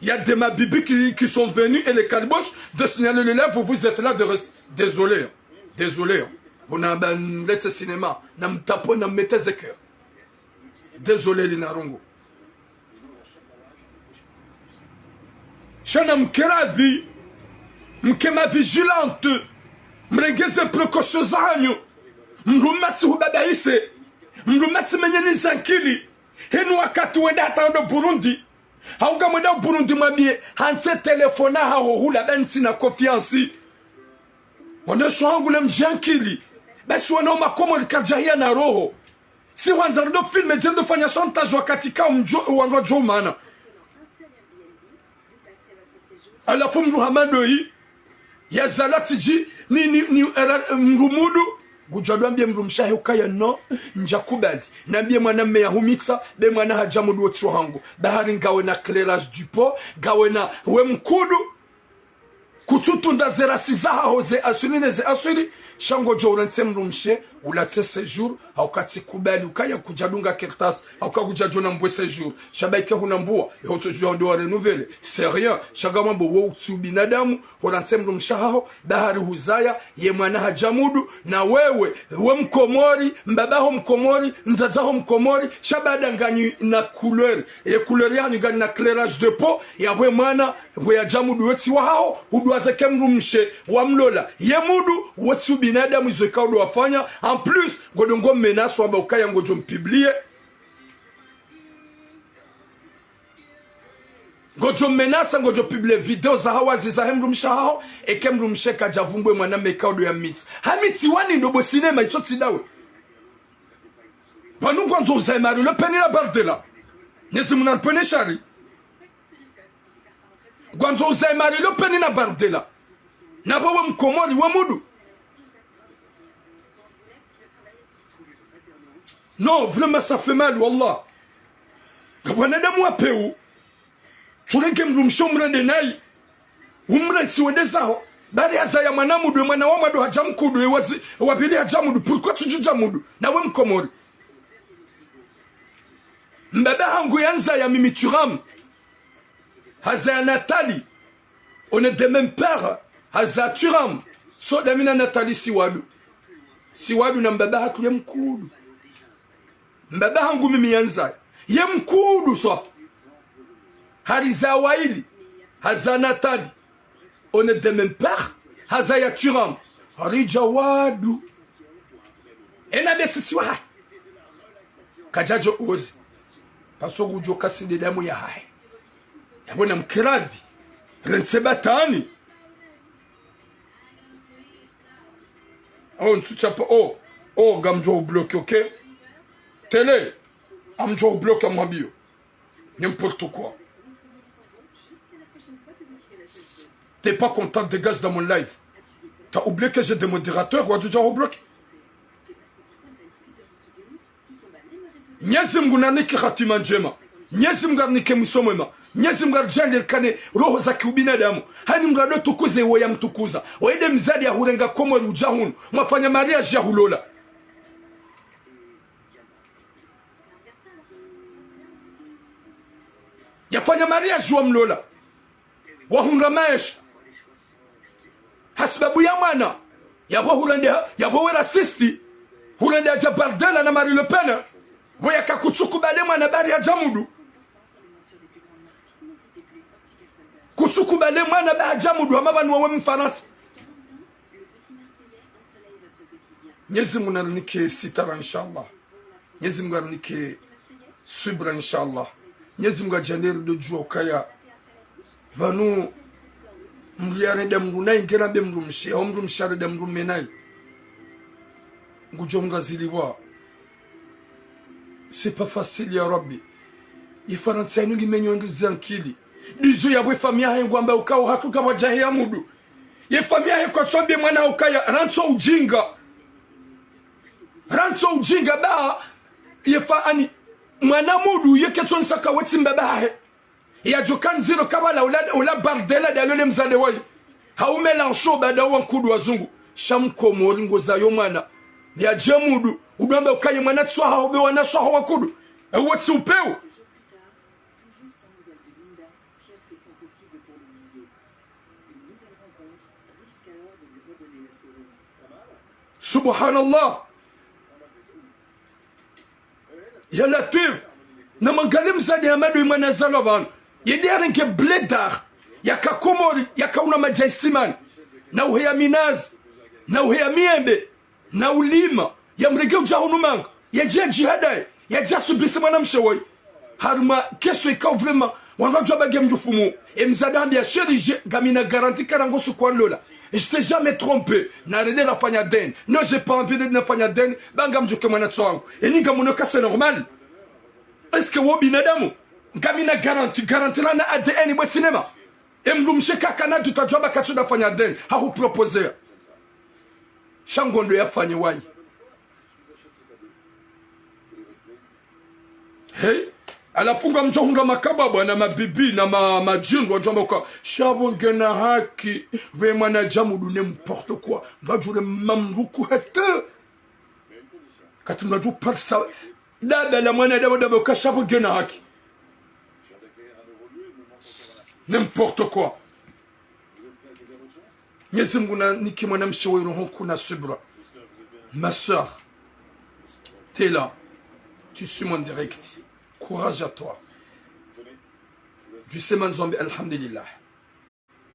Il y a des mabibi qui, qui sont venus et les caliboches de signaler le live, vous, vous êtes là de rester. Désolé. Désolé. Vous n'avez pas laissé cinéma. Namtapo, nammeteze cœur. Désolé, Lina Rongo. Sha namkere avis. Mke ma vigilante. Mrenge ze précautions zahanyu. Mdrume atsi hubabaise. Mdrume atsi menye ni zankili. Henu wakati wenda hata ndo Burundi. Hauka mwenda Burundi mwambie, hantsi telefona haho hula ba ntsina confiance. Wanashe hangu namdjiankili. Basi wana wa Makomori kadjahiya na roho. Si hwandza ndo filme djendo fanya chantage wakati ka mdjo, wandru wadjo mana. Halafu mdru hama ndoyi, yazalwa tsidji, ni, ni, ni, era, mdru mudu, ngudjo ndo ambie mdrumshe hahe ukaya non, ndjakubali. Nambie mwanamme yahumitsa, be mwana hadja mudu wotsi wahangu. Dahari ngawe na clairage du pot, ngawe na we mkudu, kutsutunda ze rasi zahaho ze aswili ne ze aswili, sha ngodjo urantse mdrumshe, ulatse séjour, hauka tsikubali, ukaya kudjadunga kartasi, hauka kudjadjo nambwe séjour. Sha ba ike hunambua, eho tsodjua ndo wa renouveler. C'est rien. Sha ngamwambo wo utsi ubinadamu, hurantse mdrumshe haho, dahari huzaya, ye mwana hadja mudu, na wewe, we Mkomori, mbaba haho Mkomori, mdzadze haho Mkomori, sha ba nganyi na couleur. Ye couleur yahanyu nganyi na clairage de peau, ya we mwana, we yadja mudu wotsi wahaho, hudwaza ke mdrumshe, wamlola. Ye mudu, wotsi ubinadamu izo ikao ndo wafanya. En plus, ngodjo ngo menace wamba ukaya ngodjo mpublier. Ngodjo menace, ngodjo publier vidéo za hawazi zahe mdrumshe haho, eke mdrumshe kadjavumbwe mwanamme ikao ndo yamitsi. Hamitsi wani ndo bo cinéma itso tsi ndawe. Pvanu ngwandzo uzaye Marie Le Pen na Bardella. Nezi muna mpene shari. Ngwandzo uzaye Marie Le Pen na Bardella. Na bo we Mkomori, we mudu. Non, vraiment, ça fait mal, wallah. Ngapvo wanadamu wa peu. Tsurenge mdrumshe umrende nayi. Umrantsi wende zaho. Bari hazaya mwana mudu, mwana wa mwando hadja mkudu, e wazi, wa pvili hadja mudu. Pourquoi tsudjo dja mudu? Na we Mkomori. Mbaba hangu yandzaya mimi Thuram. Hazaya Nathalie, on est de même père. Hazaya Thuram. So dami na Nathalie si wandru. Si wandru na mbaba hatru ye mkuu. Mbaba hangu mimi yanizaya. Ye mkuu, swafi. Harizaya wayili. Hazaya Nathalie. On est de même père. Hazaya Thuram. Haridja wandru. Ena be sisi wa. Kadjadjo ozi. Parce que ngudjo kasi nde damu yahahe. Yapvo namkiravi. Rentsi batwini. Oh, ntsu chapa. Oh, oh, ngamdjo ubloquer, ok? Télé, ngamdjo ubloquer, mwambie. N'importe quoi. T'es pas content, dégage dans mon live. T'as oublié que j'ai des modérateurs, wadjo dja ubloquer. Mnyezi Mngu narinike hatima ndjema. Mnyezi Mngu arinike mwiso mwema. Mnyezi Mngu aridjaanlie rikane roho za kiubinadamu. Hani mdru ndo tukuze wo yamtukuza. Wo ede mzade yahurenga Komori udja hunu. Mwafanya mariage yahulola. Yafanya mariage wamlola. Wahundra maesha. Hasibabu ya mwana. Yapvo hurende, yapvo we raciste. Hurende hadja Bardella na Marie Le Pen. Pvo yaka kutsukubali mwana bari hadja Mudu. Kutsukubali mwana ba hadja Mudu, hama pvanu wawe Mfarantsa. Mnyezi Mngu narinike sitara, inshallah. Mnyezi Mngu arinike subra, inshallah. Mnyezi Mngu adjaanlie ridjo djuwa ukaya pvanu mdru yarenda mdru nayi ngena be mdrumshe, hau mdrumshe yarenda mdrume nayi. Ngudjo mngaziliwa. C'est pas facile, ya Rabbi. Ye Farantsa yinu ngimenyo ndizi ankili. Ndizo yapvo ye famiyi yahe ngwamba ukao hatru kapvwadja heya Mudu. Ye famiyi yahe kwatswambie mwana ukaya, rantso ujinga. Rantso ujinga ba, ye fa ani, mwana Mudu, ye ketsonesa ka wetsi mbaba hahe. Yadjo ka ndziro kabla ula, ula Bardella ndalole mzade wayi. Hau Mélenchon baada wa nkudu wazungu. Sha Mkomori ngozayo mwana. Yadje Mudu, udjwamba ukaye mwana tsi wahaho be wana tsi wahaho wa nkudu. Ewo tsi upeu. Subhanallah. Ya Latwif. Namangalie mzade Hamadu ye mwana yazalwa pvanu. Yende yarenge blédard. Yaka Komori, yaka una madjaisimani. Na uheya minazi. Na uheya miembe. Na ulima. Yamrenge udja hunu manga. Yadje yadjihadaye. Yadje yasubise mwanamshe woyi. Harumwa keso ikao vraiment, wandru wadjuwa ba nge mdjufumu. E mzade hambia chéri, je, ngamina garantie kara ngosuku wanlola. Je t'ai jamais trompé. Narende rafanya deni. Non, j'ai pas envie de nafanya deni. Ba ngamdjoke mwana tsi wangu. Enyi ngamono ka c'est normal. Est-ce que wo binadamu? Ngamina garantie, garantie la na A D N bwe cinéma. E mdrumshe kakana doute adjuwa ba katsu dafanya deni. Hahu proposer. Sha ngondo yafanye wayi. Hey, halafu ngamdjo hundra makababa na mabibi na ma, madjindru wadjuwa mba uka, sha pvo ngena haki, pve mwana dja Mudu n'importe quoi. Ngadjure mamluku hata. Kati mnadju parisa, dada la mwana dada dada uka sha pvo ngena haki. N'importe quoi. Mnyezi Mngu nanike mwanamshe we roho nkuu na subra. Ma sœur, t'es là. Tu suis mon direct. Courage à toi. Djusema nzombe, alhamdulillah.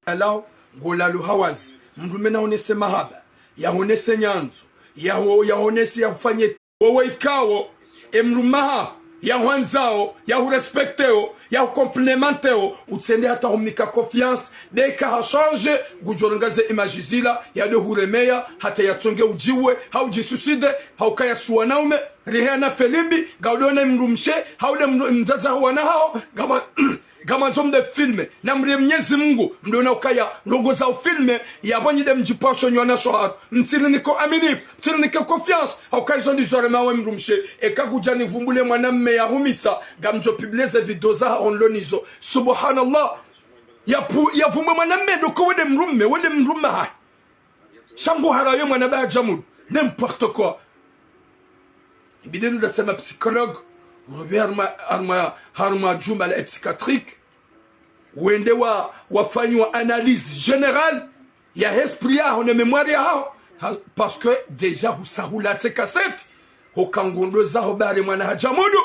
Alao, ngolalo hawazi. Mdrume nahonese mahaba. Yahonese nyandzo. Yaho, yahonese yafanye Wowe ikao, e mdrume haho, yahwandzao, yahurespecteo, yahucomplimenteo, utsende hata humnika confiance, deka hachange, ngudjorenga ze image zila, yado huremeya, hata yatsonge udjiwe, hau djisuicide, hau kaya suwa na ume, rihe na felimbi, ngaudo na mdrumshe, hau de mdru-, mdzadze haho wana haho, ngama, ngamwandzo mde filme, namrie Mnyezi Mngu, mdona ukaya, ndrongo za ufilme, yapvo nyi de mdjipasho nywana shoharu, mtsirinike aminifu, mtsirinike confiance, hauka izo ndizo rema we mdrumshe, eka kudja nivumbule mwanamme yahumitsa, ngamdjo publie ze video zahaho nlo nizo. Subhanallah. Yapu-, yavumbwe mwanamme ndo ko wede mdrume, wede mdrume hahe. Sha ngo haraye mwana ba Djamud. N'importe quoi. Ibidi nda tsema psychologue. Urobe harumwa, harumwa, harumwa djumba la psychiatrique. Wende wa, wafanyiwa analyse générale ya esprit yaho ne mémoire yaho. Ha, parce que déjà husahula tse cassette, hoka ngondo zaho bari mwana hadja mudu.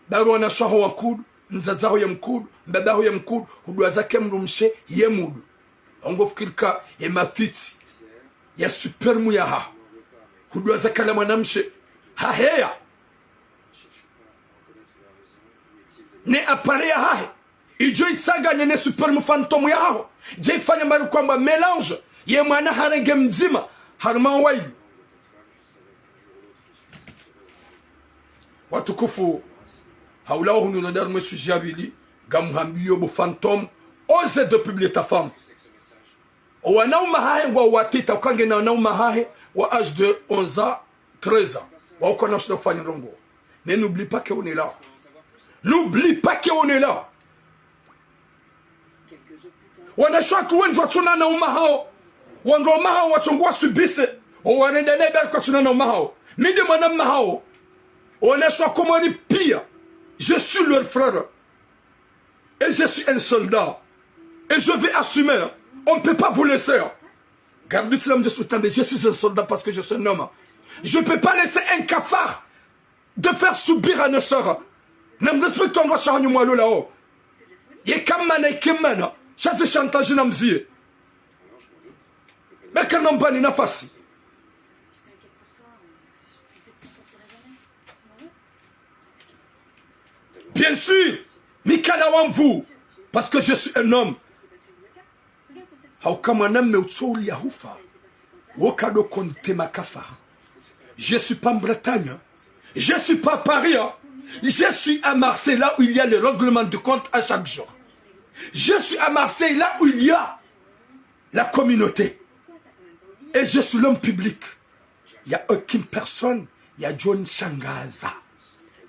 Bari wanashe waho wa nkudu, mdzadze waho ye mkudu, mbaba waho ye mkudu, hudwaza ke mdrumshe ye mudu. Ongo fikiri ka ye mafitsi ya sperme yahaho hudwaza kala mwanamshe haheya ne appareil yahahe, idjo itsanganye ne sperme fantôme yahaho, dje ifanye mbari kwamba mélange ye mwana harenge mdzima harumwa waili. Watukufu, haula wo hunu nda harumwa sujet ya pvili, ngamhambiyo bo fantôme, ose de publier ta femme. Owanaume hahe ngwa watita, uka ngena wanaume hahe wa âge de onze ans, treize ans, wa uka na ushinda ufanya ndrongo. Mais n'oublie pas que on est là. N'oublie pas que on est là. Wanashe watru wendji watsuna wanaume hawo. Wanaume hawo watsongo wasubise. Owarenda naye bari kwatsuna wanaume hawo. Mi nde mwanamme hawo. Wanashe wa Komori pia. Je suis leur frère. Et je suis un soldat. Et je vais assumer. On ne peut pas vous laisser. Garde l'islam, je suis un soldat parce que je suis un homme. Je peux pas laisser un cafard de faire subir à nos sœurs. Namrespecte wanashe wahanyu mwalo lawo. Yeka mana, yeka mana. Sha ze chantage namziye. Beka nambani nafasi. Bien sûr, mi kana wa nvu, parce que je suis un homme. Hauka mwanamme utsouli ya hufa, woka ndo konte makafar. Je suis pas en Bretagne. Je suis pas à Paris, hein. Je suis à Marseille, là où il y a le règlement de compte à chaque jour. Je suis à Marseille, là où il y a la communauté. Et je suis l'homme public. Il y a aucune personne, il y a John Shangaza.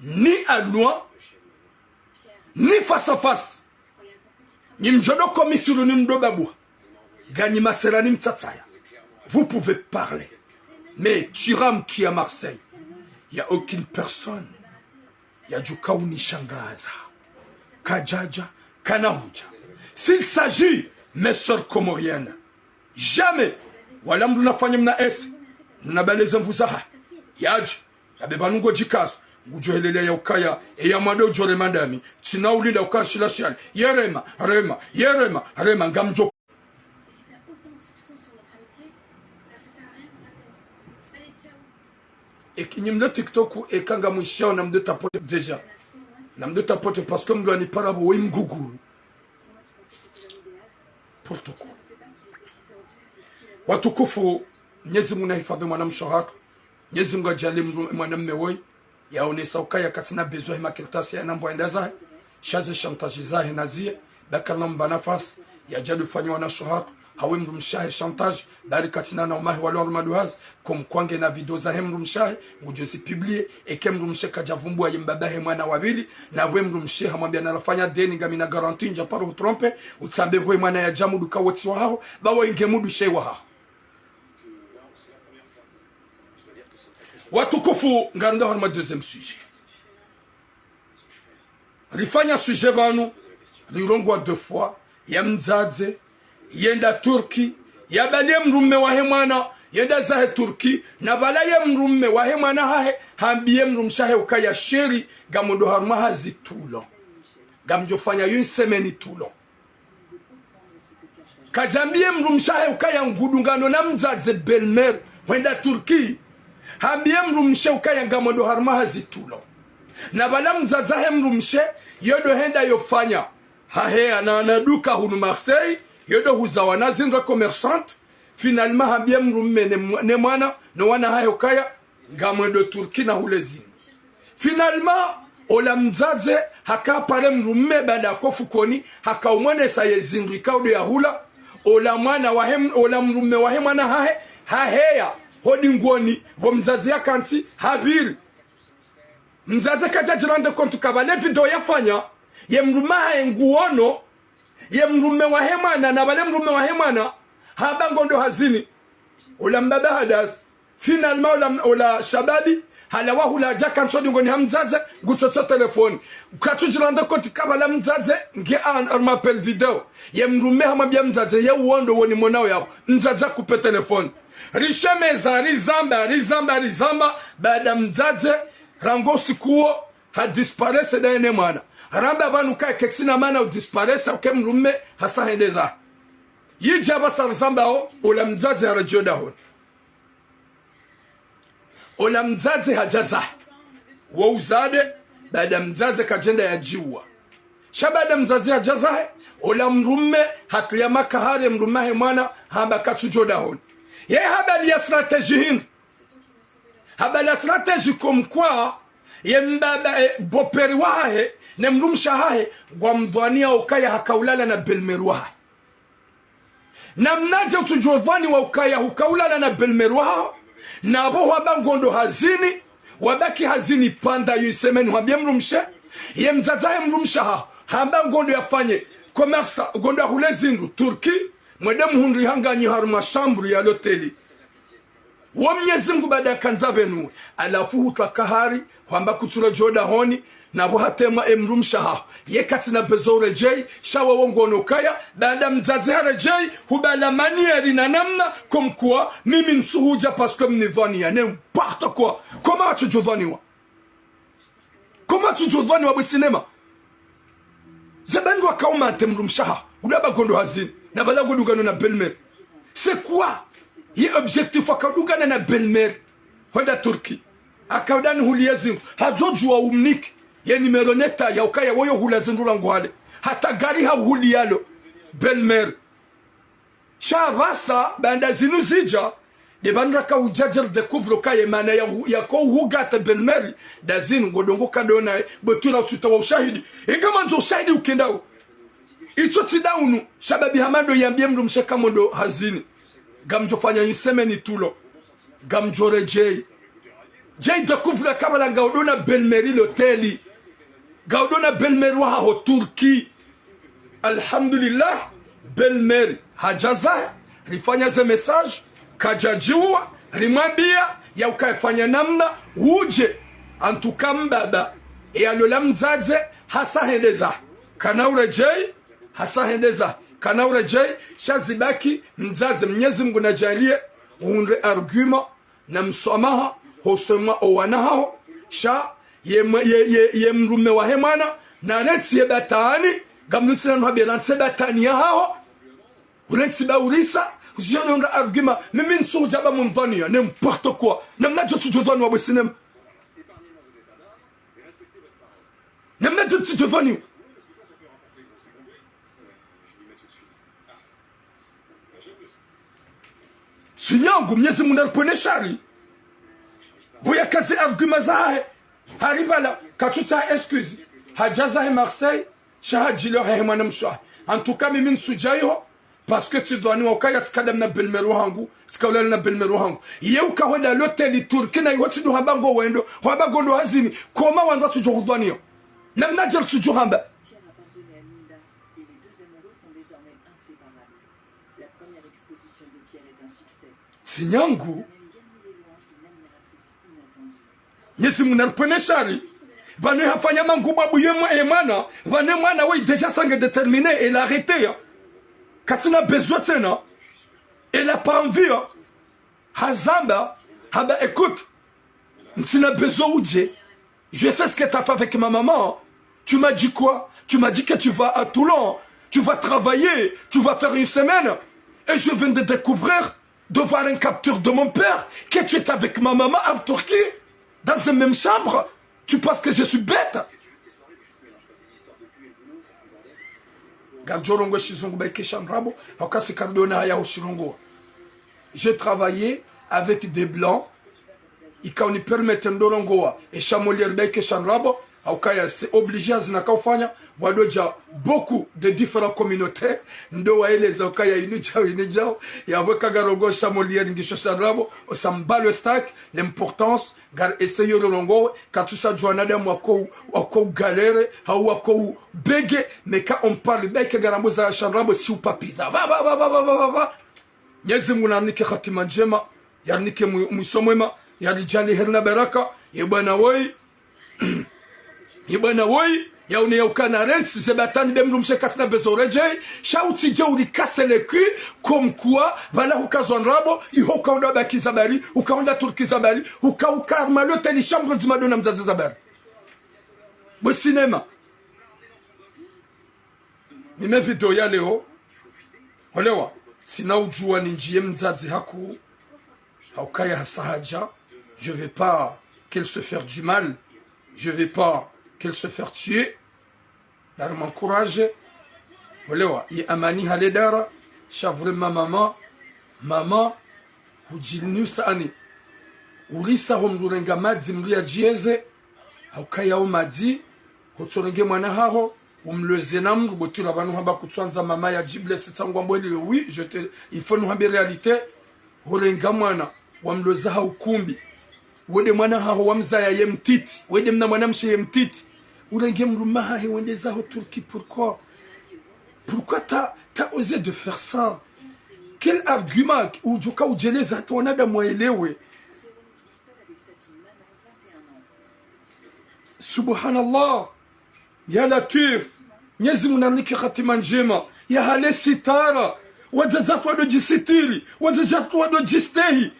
Ni à loin, ni face à face. Ni mdjo ndo komisuru ni mdo babua. Nganyi masera ni mtsatsaya. Vous pouvez parler. Mais Thuram qui est à Marseille, il y a aucune personne yadjo ka unishangaza. Kadjadja, kana hudja. S'il s'agit, mes sœurs comoriennes, jamais. Wala mdru nafanye mna ese. Mna baleze mvu zaha. Yadji. Kabe pvanu ngodjikazo. Ngudjo helelea ya ukaya. Eya mwando udjo rema ndami. Tsina ulinda ukaya shila shali. Ye rema, rema, ye rema, rema. Ngamdjo. Eki nyi mle TikTok, eka ngamwishao namde tapote déjà. Namde tapote parce que mdru anipara bo we mguguru. Protocole. Watukufu, Mnyezi Mungu nahifadhi mwanamshe hatru. Mnyezi Mungu adjaanlie mdru, mwanamme woyi. Yaonesa ukaya katsina besoin he makartasi ya nambwa enda zahe, sha ze chantage zahe naziye, baka namba nafasi, yadjadu fanyiwa wanashe hatru, hawe mdrumshe hahe chantage, bari katsina na umahe walo harumwa duhazi, comme quoi ngena video zahe mdrumshe hahe, ngudjo zi publier, eke mdrumshe kadjavumbua ye mbaba he mwana wa pvili, na we mdrumshe hamwambia narafanya deni ngami na garantie ndja paro hutrompe, utsambe we mwana yadja mudu ka wotsi wahaho, ba wa inge mudu she wahaho. Watukufu, ngarenda harumwa deuxième sujet. Rifanya sujet pvanu, rirongoa deux fois, ya mdzadze, yenda Turki, yabaliye mdrumme wahe mwana, yenda zahe Turki, na bala ye mdrumme wahe mwana hahe, hambiye mdrumshe hahe ukaya chéri, ngamwendo harumwa hazi tulo. Ngamdjo fanya une semaine tulo. Kadjambiye mdrumshe hahe ukaya ngudungano na mdzadze belle-mère, hwenda Turki. Hambiye mdrumshe ukaya ngamwendo harumwa hazi tulo. Na bala mdzadze hahe mdrumshe, yodo henda yofanya. Hahe ana, ana duka hunu Marseille, yodo huza wana zindru commerçante. Finalement hambiye mdrumme ne mwa-, ne mwana, no wana hahe ukaya, ngamwendo Turki na hule zindru. Finalement, ola mdzadze haka pare mdrumme baada ko fukoni, haka umwonesa ye zindru ikao ndo yahula, ola mwana wahe m-, ola mdrumme wahe mwana hahe, haheya, hodi ngoni, pvo mdzadze yakantsi, hapviri. Mdzadze kadja djirendre compte ka bale video yafanya, ye mdrumme hahe nguono, ye mdrumme wahe mwana, na bale mdrumme wahe mwana, hamba ngondo hazini. Ola mbaba hadazi. Finalement, ola, ola shababi, Halawa hula hadja kantsi ho dingoni ha mdzadze, ngutsotso telefoni. Katsudjiranda koti kabla mdzadze, nge an, harumwa appel vidéo. Ye mdrume hamwambia mdzadze, ye uwo ndo woni monao yaho. Mdzadze hakupe telefoni. Rishemeza, rizamba, rizamba, rizamba. Baada mdzadze, rangu usiku uwo, ha disparaître ndaye ne mwana. Ramba pvanu kaya ketsina mana u disparaître, uke mdrume, hasa hende zahe. Yidja pvasa rizambao, ola mdzadze haredjei dahoni. Ola mdzadze hadja zahe. Wo uzade, baada mdzadze kadjenda yadjiua. Sha baada mdzadze hadja zahe, ola mdrume, hatulia makahari mdrume wahe mwana, hamba katsudjo dahoni. Ye habari ya stratégie hindri. Habari ya stratégie comme quoi, ye mbaba, e, beau-père wahahe, ne mdrumshe wahahe, ngwamdhwaniya ukaya hakaulala na belle-mère wahahe. Namnadje utsudjo dhwaniwa ukaya hukaulala na belle-mère waho, na pvo hwamba ngondo hazini, wabaki hazini pendant une semaine hwambie mdrumshe, ye mdzadze wahe mdrumshe haho, hamba ngondo yafanye commerce, ngondo yahule zindru Turquie, mwende muhundri hanganyi harumwa chambre ya l'hôtel. Wo Mnyezi Mngu baada kandza pvenu, halafu hutwa kahari, hwamba kutsuredjei dahoni, na pvo hatemwa e mdrumshe haho. Ye katsina besoin uredjei, sha wo ngono kaya, baada mdzadze haredjei, hubala manière na namna, comme quoi, mimi ntsuhudja parce que mnidhwaniya, n'importe quoi. Comment watsudjo dhwaniwa? Comment watsudjo dhwaniwa bwe sinema? Ze bandi wakaumante mdrumshe haho, udaba ngondo hazini, na pvala ngodungano na belle-mère. C'est quoi? Ye objectif wakaudungana na belle-mère. Hwenda Turquie. Hakaudani huliye zindru. Hadjodjuwa umnike ye numéro neta ya ukaya woyo hula zindru rangu hale. Hata gari hahuliyalo. Belle-mère. Sha pvasa, baanda zinu zidja, nde pvanu raka udjadja ridécouvre ukaya ye mana ya hu-, yako uhugata belle-mère, nda zinu ngodungo kadonaye, bwe tula utsutawa ushahidi. Inga mwandzo ushahidi ukendao. Itso tsi ndaunu, sha babi Hamado yambie mdrumshe ka ngondo hazini. Ngamdjofanya une semaine tulo. Ngamdjoredjei. Djei découvre kabla ngaudona belle-mère l'hôtel. Ngaudona belle-mère wahaho Turquie. Alhamdulillah, belle-mère hadja zahe, rifanya ze message, kadjadjiua, rimwambia, ya ukaya fanya namna, udje, en tout cas mbaba, e alola mdzadze, hasa hende zahe. Kana uredjei, hasa hende zahe. Kana uredjei, sha zibaki, mdzadze Mnyezi Mngu nadjaaliye, uhundre argument, na mswamaha, hosoni mwa owana haho, sha ye mwe-, ye, ye, ye mdrume wahe mwana, narentsi ye batani, ngamnutsina nuhabe rantsi ye batani yahaho, urentsi ba urisa, usiyo nonga argument, mimi ntsuhudja ba mumdhwaniya, n'importe quoi, namnadje utsudjo dhwaniwa bwe sinema. Namnadje utsudjo dhwaniwa. Sinyangu, Mnyezi Mngu naripvwene shari. Pvo yakaze argument zahe. Haripvala, katsutsaha excuse. Hadja zahe Marseille, sha hadjiliwa hahe mwana mshe wahe. En tout cas, mimi ntsudja iho, parce que tsidhwaniwa ukaya tsikadam na belle-mère wahangu, tsikaulala na belle-mère wahangu. Ye ukahwenda l'hôtel Turquie na iho tsiduhamba ngo wendo, hwamba ngondo hazini, comment wandru watsudjo hudhwaniya. Namnadje utsudjo hamba. Pierre abandonne Aminda et les deux amoureux sont désormais inséparables. La première exposition de Pierre est un succès. Sinyangu. Américaine ni les louanges d'une admiratrice inattendue. Mnyezi Mngu naripvwene shari. Pvanu hafanya mangubwa buye mwa-, e mwana. Pvanu mwana we déjà sange déterminé, elle a arrêté, hein. Katsina besoin tsena. Elle a pas envie, hein. Hazamba, hamba, écoute, ntsina besoin udje. Je sais ce que t'as fait avec ma maman. Tu m'as dit quoi? Tu m'as dit que tu vas à Toulon, tu vas travailler, tu vas faire une semaine. Et je viens de découvrir, de voir une capture de mon père, que tu étais avec ma maman en Turquie, dans une même chambre. Tu penses que je suis bête? Ngamdjo rongoa shizungu ba ike sha ndrabo, hauka si kardona haya ho shirongoa. J'ai travaillé avec des blancs, ikao ni permettre ndo rongoa e sha Molière ba ike sha ndrabo, hauka ya c'est obligé hazina kaufanya, wadodja beaucoup de différentes communautés, ndo waeleza hauka ya inu djao, inu djao, ya weka ngarongoa sha Molière ngisho sha ndrabo, on s'en bat le steak, l'importance, ngar essayer rongoa, katsusa djua wanadamu wako, wako galère, hau wako bégué, mais quand on parle ba ike ngarambo za sha ndrabo si upapiza. Va, va, va. Mnyezi Mngu narinike hatima ndjema, yarinike mwi-, mwiso mwema, yaridjaanlie heri na baraka, Ye bwana woyi, ye bwana woyi, yaone yaukana rentsi ze batani be mdrumshe katsina bezo redjeyi, sha utsidje uri casser le cul, comme quoi, pvala hukazwa ndrabo, iho ukaunda baki zabari, ukaunda Turki zabari, uka uka maloteli shambo ndzima dona mdzadze zabari. Bwe sinema. Nime video ya leo. Olewa, tsina udjuwa nindjiye mdzadze haku, haukaya hasa hadja, je veux pas qu'elle se faire du mal, je veux pas qu'elle se faire tuer. Nari m'encourager. Olewa, ye amani hale dara, sha vraiment mama, mama, hudjilinusa ani. Urisa ho mdru renga madzi mdru yadjiyeze, haukaya o madzi, hotsorenge mwana haho, umloze na mdru, botira pvanu hamba kutswandza mama yadjiblesse tsangwa mbweli, oui, je te, il faut nuhambe réalité, horenga mwana, wamloza ha ukumbi, wende mwana haho wamzaya ye mtiti, wende mna mwana mshe ye mtiti, urenge mdru mahahe wende zaho Turki, pourquoi? Pourquoi t'as, t'as osé de faire ça? Quel argument udjoka udjeleza hata wanadamu waelewe? Subhanallah. Ya Latwif. Mnyezi Mungu narinike hatima ndjema. Ya hale sitara. Wadzadze watru wadodjisitiri. Wadzadze watru wadodjistehi.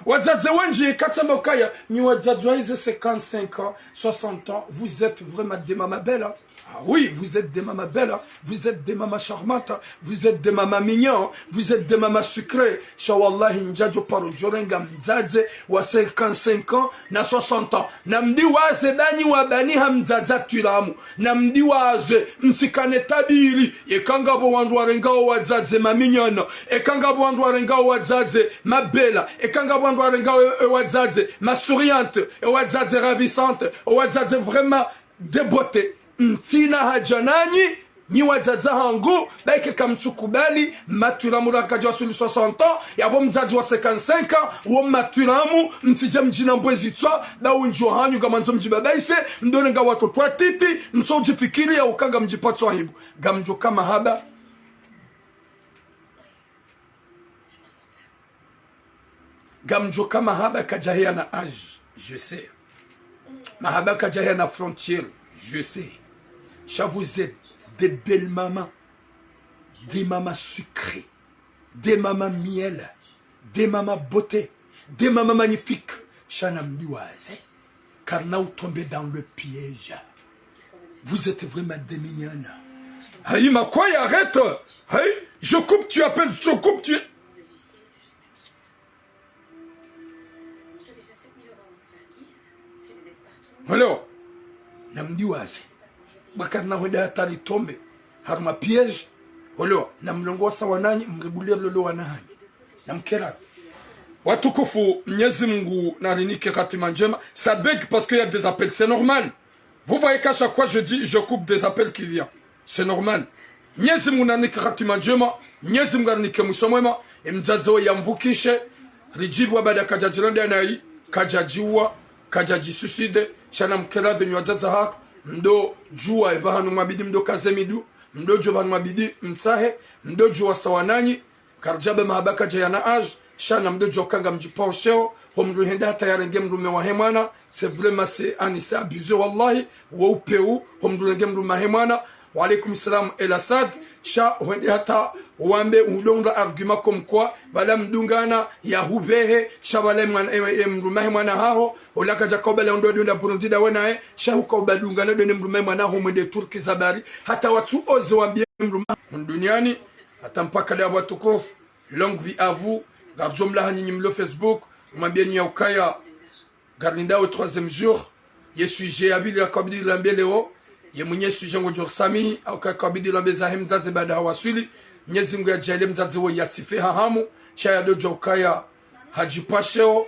Wadzadze wendji katsamba ukaya nyi wadzadze wa ize cinquante-cinq ans, soixante ans, vous êtes vraiment des mamans belles, hein. Ah oui, vous êtes des mamans belles, hein. Vous êtes des mamans charmantes, hein. Vous êtes des mamans mignons, hein. Vous êtes des mamans sucrées. Sha wallahi ndjadjo paro djorenga mdzadze wa cinquante-cinq ans na soixante ans. Namdiwaze danyi wabani ha mdzadze atwilamu. Namdiwaze, mtsikane tabiri. Eka ngapvo wandru warengao wadzadze mamignons, eka ngapvo wandru warengao wadzadze mabelles, eka ngapvo wandru warengao e, e wadzadze ma souriantes, e wadzadze ravissantes, e wadzadze vraiment de beauté. Ntsina haja nanyi, nyi wadzadze hangu, ba eka kamtsukubali, matwilamu rakadja waswili soixante ans, yapvo mdzadze wa cinquante-cinq ans, wo matwilamu, mtsidje mdjina mbwezi tswa, ba wendji wahanyu ngamandzo mdjibabaise, mdone nga watoto watiti, mtso udjifikiri ya uka ngamdjipatso aibu. Ngamdjoka mahaba. Ngamdjoka mahaba kadjahea na âge, je sais. Mahaba kadjahea na frontière, je sais. Sha vous êtes des belles mamans, des mamans sucrées, des mamans miel, des mamans beauté, des mamans magnifiques. Sha namdiwaze. Car là, vous tombez dans le piège. Vous êtes vraiment des mignonnes. Haï, ma quoi, arrête. Haï, je coupe, tu appelles, je coupe, tu... Hello. Namdiwaze. Bakari na hwenda hatari tombe harumwa piège. Olewa, namlongosa wananyi, mribulire lolo wana hanyu. Namkera. Watukufu, Mnyezi Mungu narinike hatima ndjema. Ça bug parce qu'il y a des appels, c'est normal. Vous voyez qu'à chaque fois je dis, je coupe des appels qu'il y a. C'est normal. Mnyezi Mungu narinike hatima ndjema. Mnyezi Mungu arinike mwiso mwema. E mdzadze wo yamvukishe. Ridjibu wa baada kadjadjiranda nayi, kadjadjiwa, kadjadjisuicide, sha namkera de nyi wadzadze haka, mdodjuwa epvahanu mwabidi mdokaze midu, mdodjuwa pvahanu mwabidi mtsahe, mdodjuwa sawa nanyi, karidjaba mahaba kadjahea na âge, sha namdodjuwa uka ngamdjipansheo, ho mdru henda hata yarenge mdrume wahe mwana, c'est vraiment, c'est, ani, c'est abusé, wallahi, wo upeu, ho mdru renge mdrume wahe mwana, Wa alaykum salam, El Asad, sha hwende hata wambe udonga argument comme quoi, pvala mdungana ya hupvehe, sha pvala mwana, e, e, mdrume wahe mwana haho, ola kadja kaubali ya undo dunda Burundi da wenaye, sha huka ubadungana done mdrume wahe mwana haho mwende Turki zabari, hata watsu oze wambie mdrume wahe duniani, hata mpaka da watukufu, longue vie à vous, la jumla hanyi nyi mlo Facebook, mwambie nyi ya ukaya, Ngarindao troisième jour, ye sujet ya pvili yakabidi lambe leo, ye mwenye sujet ngodjo risamihi, au ka kabidi lambe zahe mdzadze baada hawaswili, Mnyezi Mungu yadjaanlie mdzadze wo yatsife ha hamu, sha yadodjuwa ukaya hadjipasheo,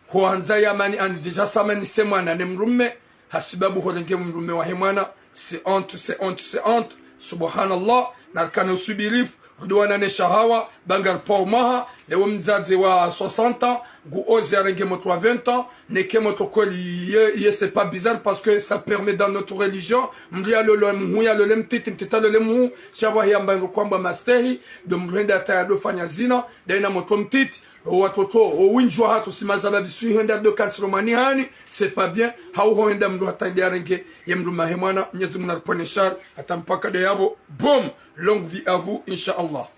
hwandza yamani ani déjà samani se mwana ne mdrume, hasibabu horenge mdrume wahe mwana, c'est honte, c'est honte, c'est honte, subhanallah, narikane usubirifu, ruduwana ne shahawa, ba ngaripvao maha, lewo mdzadze wa soixante ans, Ngu oser arenge motro à vingt ans, neke motro kweli ye, ye c'est pas bizarre parce que ça permet dans notre religion. Mdru yalole mhuu, yalole mtiti, mtiti yalole mhuu, sha pvwahi amba ndo kwamba mastehi, ndo mdru hende hata yado fanya zina, ndaye na motro mtiti, o watoto, o windji wahatru si maza ba biswi hende yado kansiro mani hani, c'est pas bien, hau ho hende mdru hata yade yarenge, ye mdru mahe mwana, Mnyezi Mungu naripvwene shari, hata mpaka nde yapvo, boum, longue vie à vous, Inch'Allah.